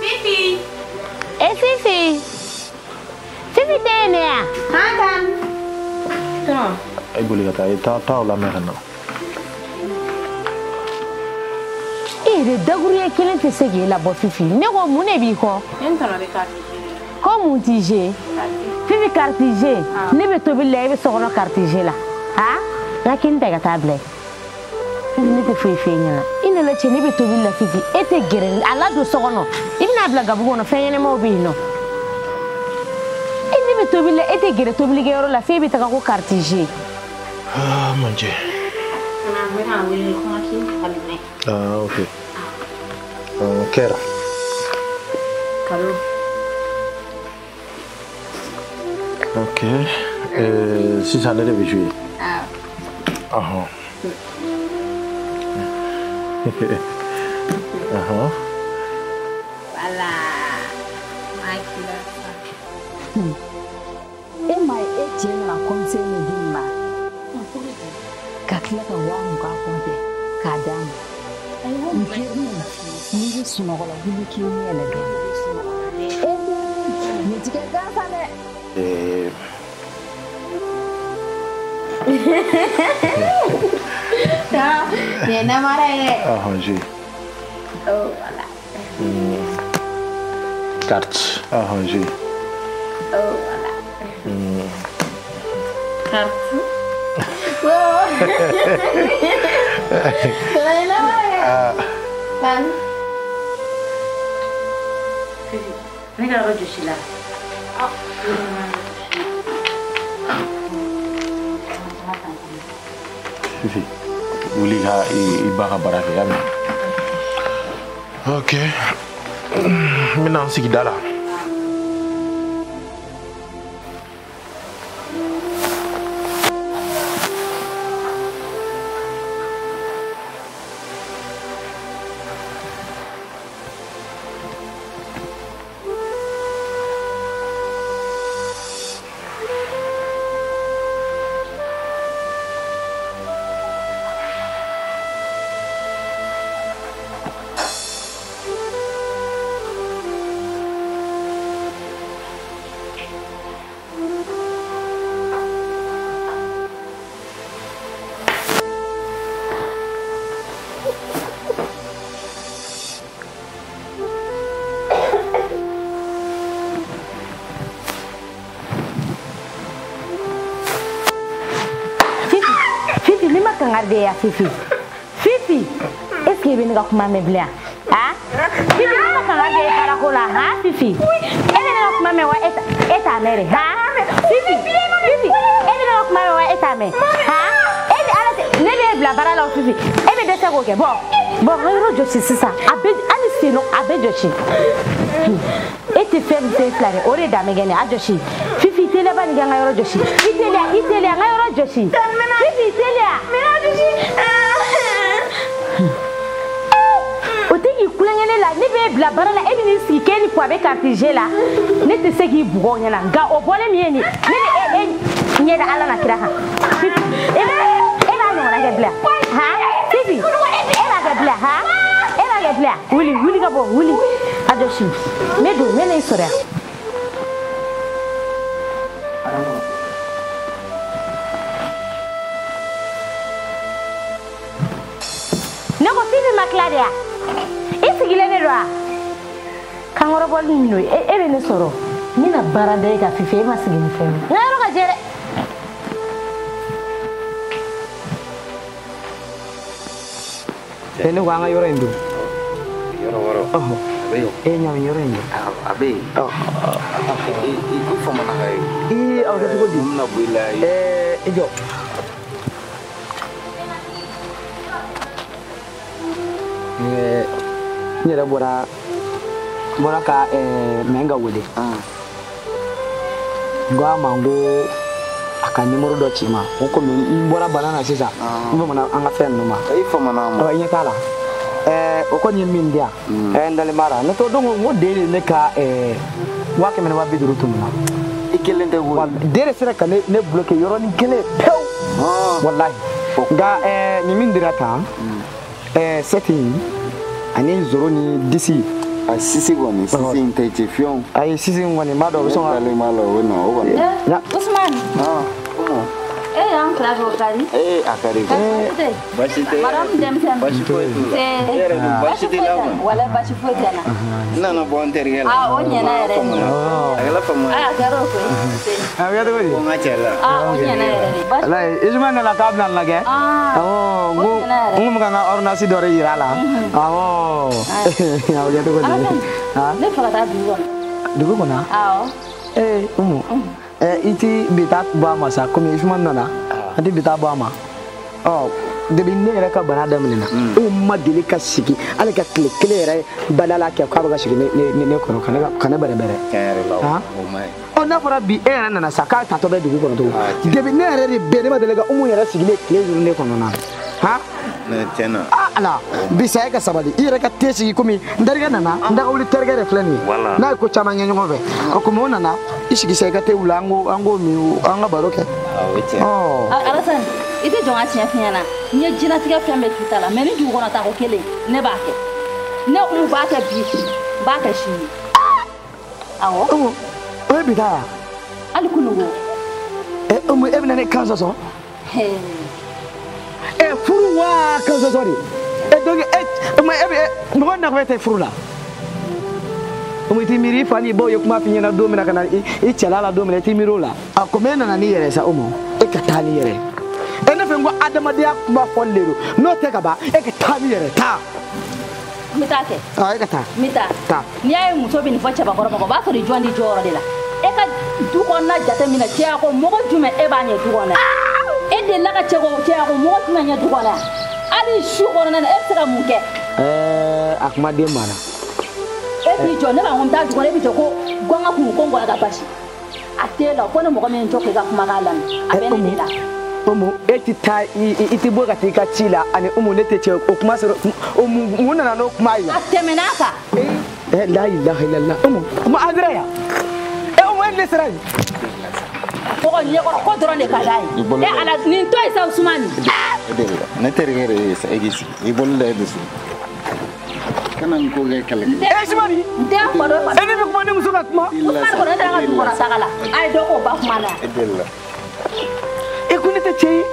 Fifi. E Fifi. Fifi tɛ yen ne ya? Han tan. Tɔn. E boli ka taa i taa o lamɛn ka na. I E yɛrɛ dakuruɲɛ kelen tɛ se k'e labɔ Fifi. Ne ko mun de b'i kɔ? Ne tɔnɔ bɛ carte G. Ko mun t'i G? Fifi carte G. Ne bɛ tobili la e bɛ so kɔnɔ carte G la. Han? N ka kini ta i ka taa bila yen. Fifi ne tɛ foyi f'e ɲɛna. I nana cɛ ne bɛ tobili la Fifi e tɛ gɛrɛ a ladon so kɔnɔ. I bɛna bila gabugu kɔnɔ fɛn ɲɛnɛmaw bɛ yen nɔ. E ne bɛ tobili la e tɛ gɛrɛ tobilikɛyɔrɔ la f'e bɛ taga ko carte G. Ah mon Dieu. Ah, ok. Kɛra. Kalo. Ok. Sisan ne de bɛ jouer. Ah. Ɔhɔn. Ɔhɔn. Voilà. Makila. E ma ye e cɛ nana conseil min di nin ma. Ka tila ka 20 compter k'a d'a ma. N terinin n'i bɛ sunɔgɔ la wuli k'i ɲɛ yɛlɛ dɔɔnin. Nin ti kɛ gansan dɛ. Nin ye namara ye dɛ. Ɔhɔn, jouer. Oh, voilà. Carte. Ɔhɔn, jouer. Oh, voilà. Carte. Wow. Ban. Ne ka yɔrɔ jɔsi la. Fifi, wuli ka i ba ka baara kɛ, y'a mɛn? Ok. N bɛna n sigi da la. Ya Fifi. Fifi, est-ce que bɛ ne ka kuma mɛn bilen ah? Fifi, ne ma kangari da e baarako la han Fifi? E bɛ ne ka kuma mɛn wa e t'a mɛn de han? Fifi, Fifi, e bɛ ne ka kuma mɛn wa e t'a mɛn han? E ni Ala cɛ ne bɛ e bila baara la o Fifi, e bɛ dɛsɛ k'o kɛ bɔn bɔn n ka yɔrɔ jɔsi sisan a bɛ hali sen nɔ a bɛ jɔsi. E tɛ fɛn min fɛn fila dɛ o de dan bɛ kɛ nin ye a jɔsi. Fifi teliya ba nin kɛ n ka yɔrɔ jɔsi. I teliya i teliya n ka yɔrɔ jɔsi. Fifi teliya. O tɛ k'i kulonkɛ ne la ne b'e bila baara la e bɛ n'i sigi k'e ni puwa bɛ carte G la ne tɛ se k'i bugɔ o ɲɛna nka o bɔlen min ye nin ne bɛ e ɲɛ da Ala na kira kan. Fifi e b'a ɲɔgɔnna kɛ bilen han Fifi e b'a kɛ bilen han e b'a kɛ bilen wuli wuli ka bɔ wuli a jɔsi n bɛ don n bɛ n'i sɔrɔ yan. Ne ko Fifi ma tila de ya? I sigilen de don wa? Kankɔrɔbɔli min don e bɛ ne sɔrɔ n bɛna baara da e kan Fifi e ma sigi ni fɛn min ye. N ka yɔrɔ ka jɛ dɛ. Ne ko an ka yɔrɔ in don. Yɔrɔ wɔɔrɔ. Ɔhɔn. A bɛ yen. E ɲami yɔrɔ in don. A bɛ yen. I famana ka ye. Ii a bɛ kɛ cogo di? Mun bɛna bɔ i la. I jɔ. N yɛrɛ bɔra ka Mɛnga wele. N ko a ma n ko a ka nimoro dɔ ci n ma. N ko komi n bɔra bana na sisan n famana an ka fɛn ninnu ma. I famana a ma. I ɲɛ t'a la. O kɔni ye min di yan. N dalen b'a la. Ne t'o dɔn n ko den de ne ka 150,000 tununna. I kelen tɛ koyi. Den de sera ka ne bloqué yɔrɔnin kelen pewu. Walahi. Nka nin min dira tan. 7 ani 0 ni 10. A sisi kɔni sisi in tɛ ci fiyewu. Ayi sisi in kɔni n b'a dɔn o bɛ sɔn ka. Ne dalen b'a la o bɛ na o kɔni. Usman. Umu. Y'an fila bɛ o ka di. Ee a ka di. Baasi tɛ. Madame denmisɛnnin. Baasi foyi t'u la. E yɛrɛ dun baasi t'i la kɔni. Walayi baasi foyi tɛ n na. N nana bɔ n terikɛ la. Aa o ɲɛna yɛrɛ de. A kɛla faamu ye. Aa a kɛra o koyi. A bɛ kɛ cogo di? Ko n ka cɛ la. Aa o ɲɛna yɛrɛ de. Walayi Ismaël nana k'a bɛna n lajɛ. Awɔ n ko n kun bɛ ka n ka ordonnance dɔ de yira a la. Awɔ a bɛ kɛ cogo di? Ne fɛ ka taa dugu kɔnɔ. Dugu kɔnɔ? Awɔ. Ee Umu. I ti bi taa bɔ a ma sa komi Ismaël nana an ti bi taa bɔ a ma ɔ depuis ne yɛrɛ ka bana daminɛna e ma deli ka sigi hali ka tile kelen yɛrɛ badala kɛ k'a bɛ ka sigi ne kɔrɔ ka ne bɛrɛbɛrɛ. Tiɲɛ yɛrɛ la o ma ɲi. Ɔ n'a fɔra bi e yɛrɛ nana sa k'a tatɔ bɛ dugu kɔnɔ tugun depuis ne yɛrɛ de bɛ ne ma deli ka Umu yɛrɛ sigilen tile duuru ne kɔnɔ na han. Tiɲɛ na. Ah ala bi sa e ka sabali i yɛrɛ ka te sigi komi n terikɛ nana n dagawuli terikɛ de filɛ nin ye n'a ye ko caman kɛ ɲɔgɔn fɛ o komi o nana i sigi sa i ka te wuli an k'o min an ka baro kɛ. Awɔ tiɲɛ. Alassane i tɛ jɔn ka tiɲɛ f'i ɲɛna n ye diɲɛlatigɛ fɛn bɛɛ k'i ta la mɛ ni dugu kɔnɔ ta ko kelen ne b'a kɛ ne Umu b'a kɛ bi n b'a kɛ sini. Awɔ. Umu o ye bi ta ya. Hali kununko. Umu e bɛna ne kan sɔsɔ. Furu wa kan sɔsɔ de donc e bɛ mɔgɔ nafa tɛ furu la. Umu i t'i miiri i fa n'i baw ye kuma f'i ɲɛna don min na ka na i cɛla la don min na i t'i miiri o la. A komi e nana n'i yɛrɛ sa Umu e ka taa n'i yɛrɛ ye. Ne fɛ n ko adamadenya kuma fɔli de don n'o tɛ ka ban e ka taa n'i yɛrɛ taa. N bɛ taa kɛ. E ka taa. N bɛ taa. Taa. N'i y'a ye muso bɛ nin fɔ cɛbakɔrɔ ma o b'a sɔrɔ i jɔn di jɔyɔrɔ de la. E ka du kɔnɔna jateminɛ cɛya ko mɔgɔ jumɛn e b'a ɲɛ du kɔnɔ yan. E delila ka cɛya ko mɔgɔ jumɛn ɲɛ du kɔnɔ yan. Hali su kɔnɔna na e bɛ se ka mun kɛ. A kuma den banna. E b'i jɔ ne b'a ko n bɛ taa dugu kɔnɔ e b'i jɔ ko gɔngɔ kun ko n gɔnna ka basi. A t'e la fo ni mɔgɔ min jɔ k'i ka kumakan lamɛn a bɛ ne de la. Umu e ti taa i ti bɔ ka t'i ka ci la ani Umu ne tɛ cɛ o kuma sɔrɔ o mun nana n'o kuma ye. A tɛmɛn'a kan. La ilaha illallah Umu Umu an sera yan. Umu e ne sera yen. Mɔgɔ ɲɛkɔrɔ ko dɔrɔn de ka d'a ye. E ala nin to yen sa Usumani. Ne terikɛ de ye sa e k'i sigi i bolo da e bɛ sigi. Kana nin ko kɛ kɛlɛ kɛ. Usumani. N tɛ kɔrɔ. E ne bɛ kuma ne muso ka kuma. Usumani kɔni ne taara n ka dugu kɔnɔ taga la. A ye dɔ k'o ba kuma na. E delila. E ko ne tɛ cɛ ye.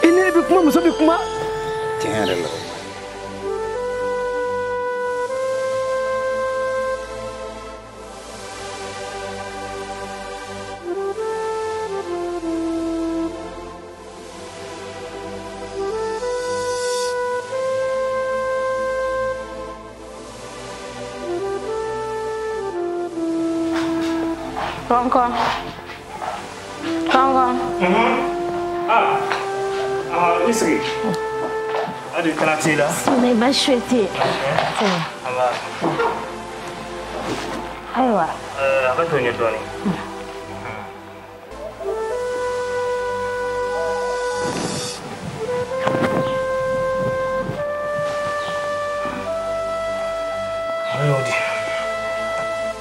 E ne bɛ kuma muso bɛ kuma. Tiɲɛ yɛrɛ la. Kɔnkɔn. Kɔnkɔn. I sigi. Hali kana t'i la. Mais baasi foyi tɛ yen. Ayiwa. A ka to n ye dɔɔnin.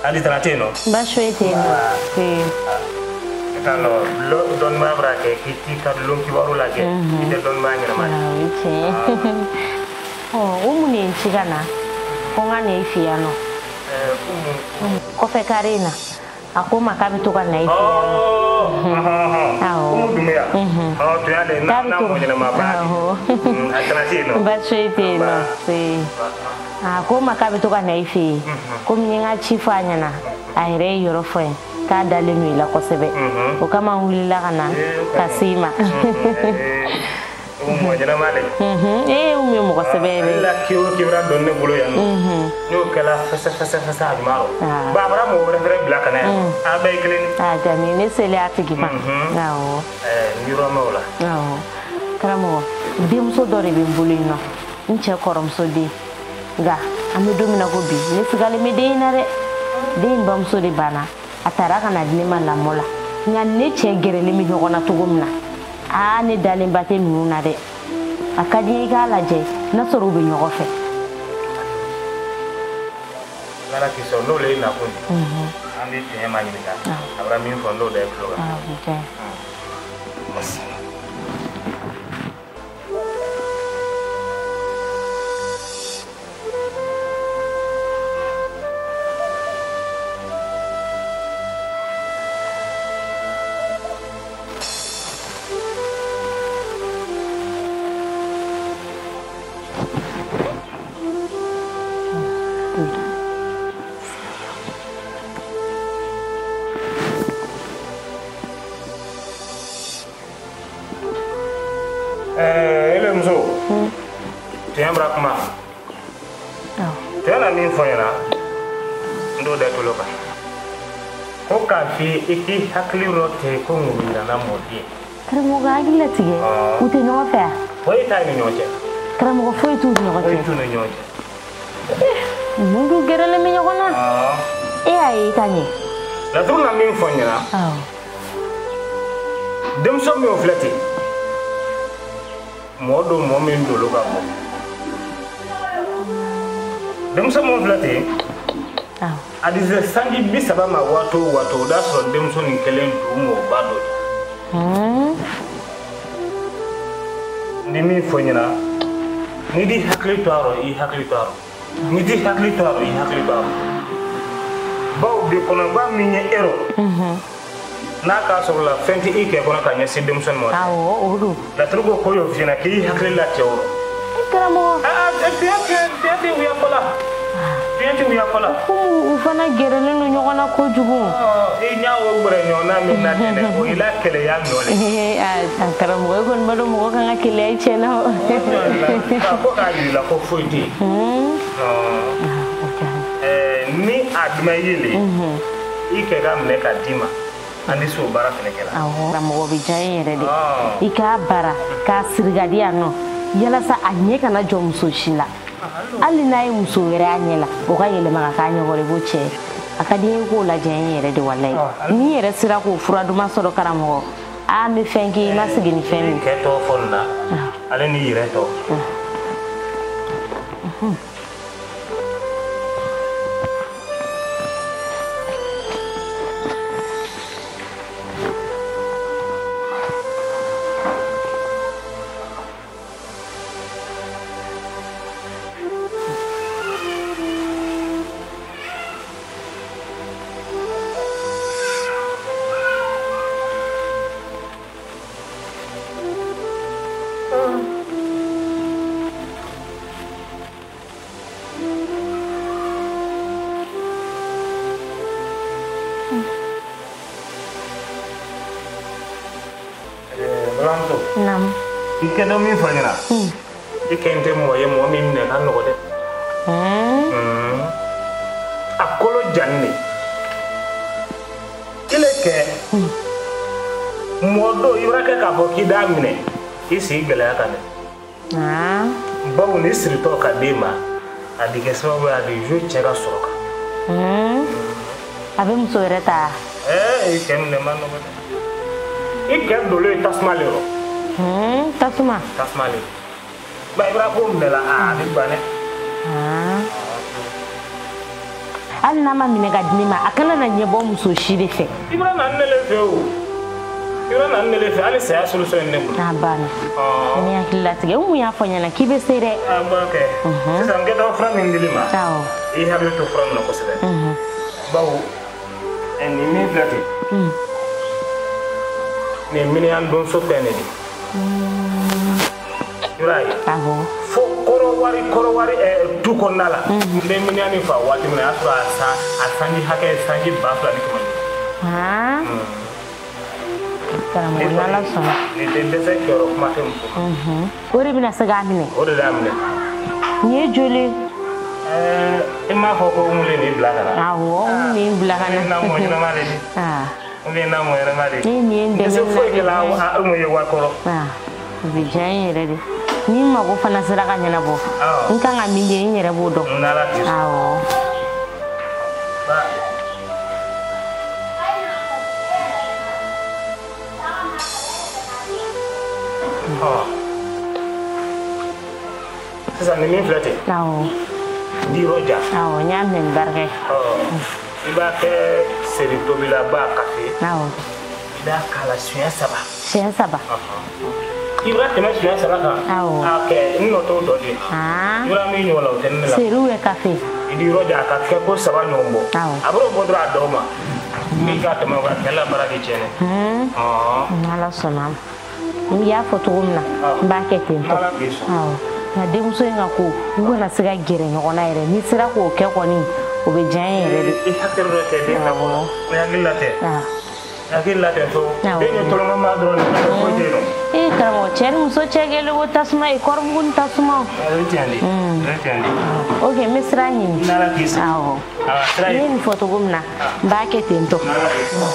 Hali tana tɛ yen nɔ. Baasi foyi tɛ yen nɔ. I k'a lɔn dɔnnibaa b'a kɛ k'i t'i ka lon kibaru lajɛ i tɛ dɔnnibaa ɲɛnama ye. O ye tiɲɛ ye. Ɔ Umu de ye n ci ka na ko n ka na i fɛ yan nɔ. Umu. Kɔfɛ kare in na a ko n ma k'a bɛ to ka na i fɛ yan nɔ. Awɔ. Umu Dunbuya. Ɔ to y'ale n'a mɔgɔ ɲɛnama ba de. A tana tɛ yen nɔ. Baasi foyi tɛ yen nɔ. A ko n ma k'a bɛ to ka na i fɛ yen komi n ye n ka ci fɔ a ɲɛna a yɛrɛ ye yɔrɔ fɔ n ye k'a dalen don i la kosɛbɛ o kama n wulila ka na ka se i ma. Mɔgɔ ɲɛnama de. Ee Umu ye mɔgɔ sɛbɛ yɛrɛ ye. Ale la kibaruya dɔn ne bolo yan nɔ. N'o kɛra fɛsɛ fɛsɛ fɛsɛ a ɲuman rɔ. Ba a bɔra mɔgɔ wɛrɛ fɛnɛ bila ka na yan. A bɛɛ ye kelen ye. A jani ne selen a tigi ma. Awɔ. N yɔrɔ mɛn o la. Awɔ. Karamɔgɔ denmuso dɔ de bɛ n bolo yen nɔ n cɛ kɔrɔmuso den. Nka an bɛ don min na ko bi ne sigalen bɛ den in na dɛ den in bamuso de banna a taara ka na di ne ma lamɔ la nka ne cɛ gɛrɛlen bɛ ɲɔgɔn na cogo min na aa ne dalenba tɛ ninnu na dɛ a ka di n ye i k'a lajɛ n'a sɔrɔ u bɛ ɲɔgɔn fɛ. N'Ala k'i sɔn n'o le ye nakun ye an bɛ tiɲɛ ma ɲininka a bɔra min fɔ n'o da ye tulo kan. Ele muso. Tiɲɛ bɔra kuma. Tiɲɛ na min fɔ n ɲɛna, n t'o da i tulo kan. Ko k'a f'i ye i k'i hakili rɔ ten ko ŋuruyiranna mɔden. Karamɔgɔ ka hakili latigɛ. U tɛ ɲɔgɔn fɛ wa? Foyi t'a ni ɲɔgɔn cɛ. Karamɔgɔ foyi t'u ni ɲɔgɔn cɛ. Foyi t'u ni ɲɔgɔn cɛ. Mun dun gɛrɛlen bɛ ɲɔgɔn na? E y'a ye ka ɲɛ. Laturu na min fɔ n ɲɛna. Denmuso min filɛ ten, mɔgɔ don mɔgɔ min dolo ka bɔ. Denmuso min filɛ ten, a di se sanji 30 ma waati o waati, o b'a sɔrɔ denmuso nin kɛlen don mɔgɔba dɔ de. Ni min fɔ n ɲɛna, n'i t'i hakili to a rɔ, i hakili to a rɔ. N'i t'i hakili to a rɔ, i hakili to a rɔ. Bawo bi kɔnɔba min ye e rɔ, n'a k'a sɔrɔ la fɛn tɛ i kɛ kɔnɔ ka ɲɛsin denmisɛnnin ma. Awɔ, o don. Laturu ko ko y'o f'i ɲɛna k'i hakili la cɛ o rɔ. Karamɔgɔ. Tiɲɛ tɛ wuya fɔ la. Tiɲɛ tɛ wuya fɔ la. Komi u fana gɛrɛlen don ɲɔgɔn na kojugu. I ɲa o gbɛrɛ ɲɔgɔnna min na ten dɛ, o y'i la kɛlɛya nɔ le. Karamɔgɔ, e kɔni b'a dɔn mɔgɔ kan ka keleya i cɛ la o. Ko k'a yir'i la ko foyi tɛ yen. Ni a duma ye le, i kɛ ka minɛ k'a d'i ma. An tɛ se o baara fɛnɛ kɛ la. Awɔ, karamɔgɔ bɛ diya n yɛrɛ de. I k'a baara k'a siri ka di yan nɔ yalasa a ɲɛ kana jɔ muso si la. Hali n'a ye muso wɛrɛ y'a ɲɛ la, o ka yɛlɛma ka k'a ɲɛkɔrɔ i b'o cɛ. A ka di n ye k'o lajɛ n yɛrɛ de walayi. N'i yɛrɛ sera k'o fura duman sɔrɔ karamɔgɔ, aa n bɛ fɛn k'i ye i ma sigi ni fɛn min. Kɛ tɔ fɔ nin na, ale n'i yɛrɛ tɔ. I kɛ dɔ min fɔ n ɲɛna, i kɛ n tɛ mɔgɔ ye mɔgɔ min minɛ ka nɔgɔ dɛ. A kolo janin de. I le kɛ mɔgɔ dɔw i b'a kɛ k'a fɔ k'i d'a minɛ i sigi gɛlɛya kan dɛ. Bawo ni siritɔ ka d'e ma, a bɛ kɛ sababu ye a bɛ jouer cɛ ka sɔrɔ kan. A bɛ muso wɛrɛ ta. I kɛ minɛ man nɔgɔ dɛ. I kɛ dolo ye tasuma le rɔ. Tasuma. Tasuma le. Ba i b'a ko minɛ la a bɛ ban dɛ. Hali n'a ma minɛ ka di ne ma, a kana na ɲɛbɔ muso si de fɛ. I bɛna na ne le fɛ o. I bɛna na ne le fɛ hali saya solution ye ne bolo. A banna. Ne hakili latigɛ, n kun y'a fɔ ɲɛna k'i bɛ se dɛ. An b'a kɛ. Sisan n kɛ taa fura min dili ma. Awɔ. I hakili to fura min na kosɛbɛ. Bawo nin min filɛ ten. Nin miniyan donso fɛn de ye. I b'a ye. Awɔ. Fo kɔrɔwari du kɔnɔna la. N bɛ miniyan nin fa waati min na, o y'a sɔrɔ a sanji hakɛ ye sanji 2500. Karamɔgɔ n'Ala sɔnna. Nin tɛ dɛsɛ kɛyɔrɔ kuma tɛ muso ma. O de bɛna se k'a minɛ. O de y'a minɛ. Nin ye joli ye? I m'a fɔ ko n ye nin bila ka na. Awɔ, n ye nin bila ka na. N na mɔgɔ ɲɛnama de di. N bɛ na mɔgɔ ɲɛnama de. Ne nin ye n dɛmɛ. N tɛ se foyi kɛ la a mun ye wari kɔrɔ. O bɛ diya n yɛrɛ de. Ni n mago fana sera ka ɲɛnabɔ, n kan ka min kɛ n yɛrɛ b'o dɔn. N'Ala k'i sɔn. Awɔ. Sisan nin min filɛ ten. Awɔ. Di yɔrɔ ja. Awɔ, n y'a minɛ ni barika ye. I b'a kɛ seri tobilaba kafe. Awɔ. I b'a k'a la siɲɛ 3. Siɲɛ 3. I b'a tɛmɛ siɲɛ 3 kan. Awɔ. A kɛ n nɔ t'o dɔ de. I b'a min ɲɔgɔn la o tɛ ne la. Seriw ye kafe. I di yɔrɔ ja a ka kɛ ko 3 ɲɔgɔn bɔ. Awɔ. A b'o bɔ dɔrɔn a dɔw ma. N'i k'a tɛmɛ o kan kɛlɛ la baara bɛ tiɲɛ dɛ. N'Ala sɔnna a ma. N y'a fɔ cogo min na, n b'a kɛ ten tɔ. Awɔ. Nka denmuso in ka ko, u kana se ka gɛrɛ ɲɔgɔn na yɛrɛ. N'i sera k'o kɛ kɔni, o bɛ diya n yɛrɛ de. I hakili dɔ tɛ den na kɔnɔ. I hakili la tɛ. Hakili la ten to. Den ye tɔlɔmama dɔrɔn de ye, foyi tɛ yen nɔ. Ee karamɔgɔ, cɛ ni muso cɛ kɛlen ko tasuma ye, kɔrɔmugu ni tasuma. O ye tiɲɛ de ye. O ye tiɲɛ de ye. Ok, n bɛ sira ɲini. N'Ala k'i sɔn. Awɔ. Sira I ye nin fɔ cogo min na, n b'a kɛ ten tɔ. N'Ala k'i sɔn.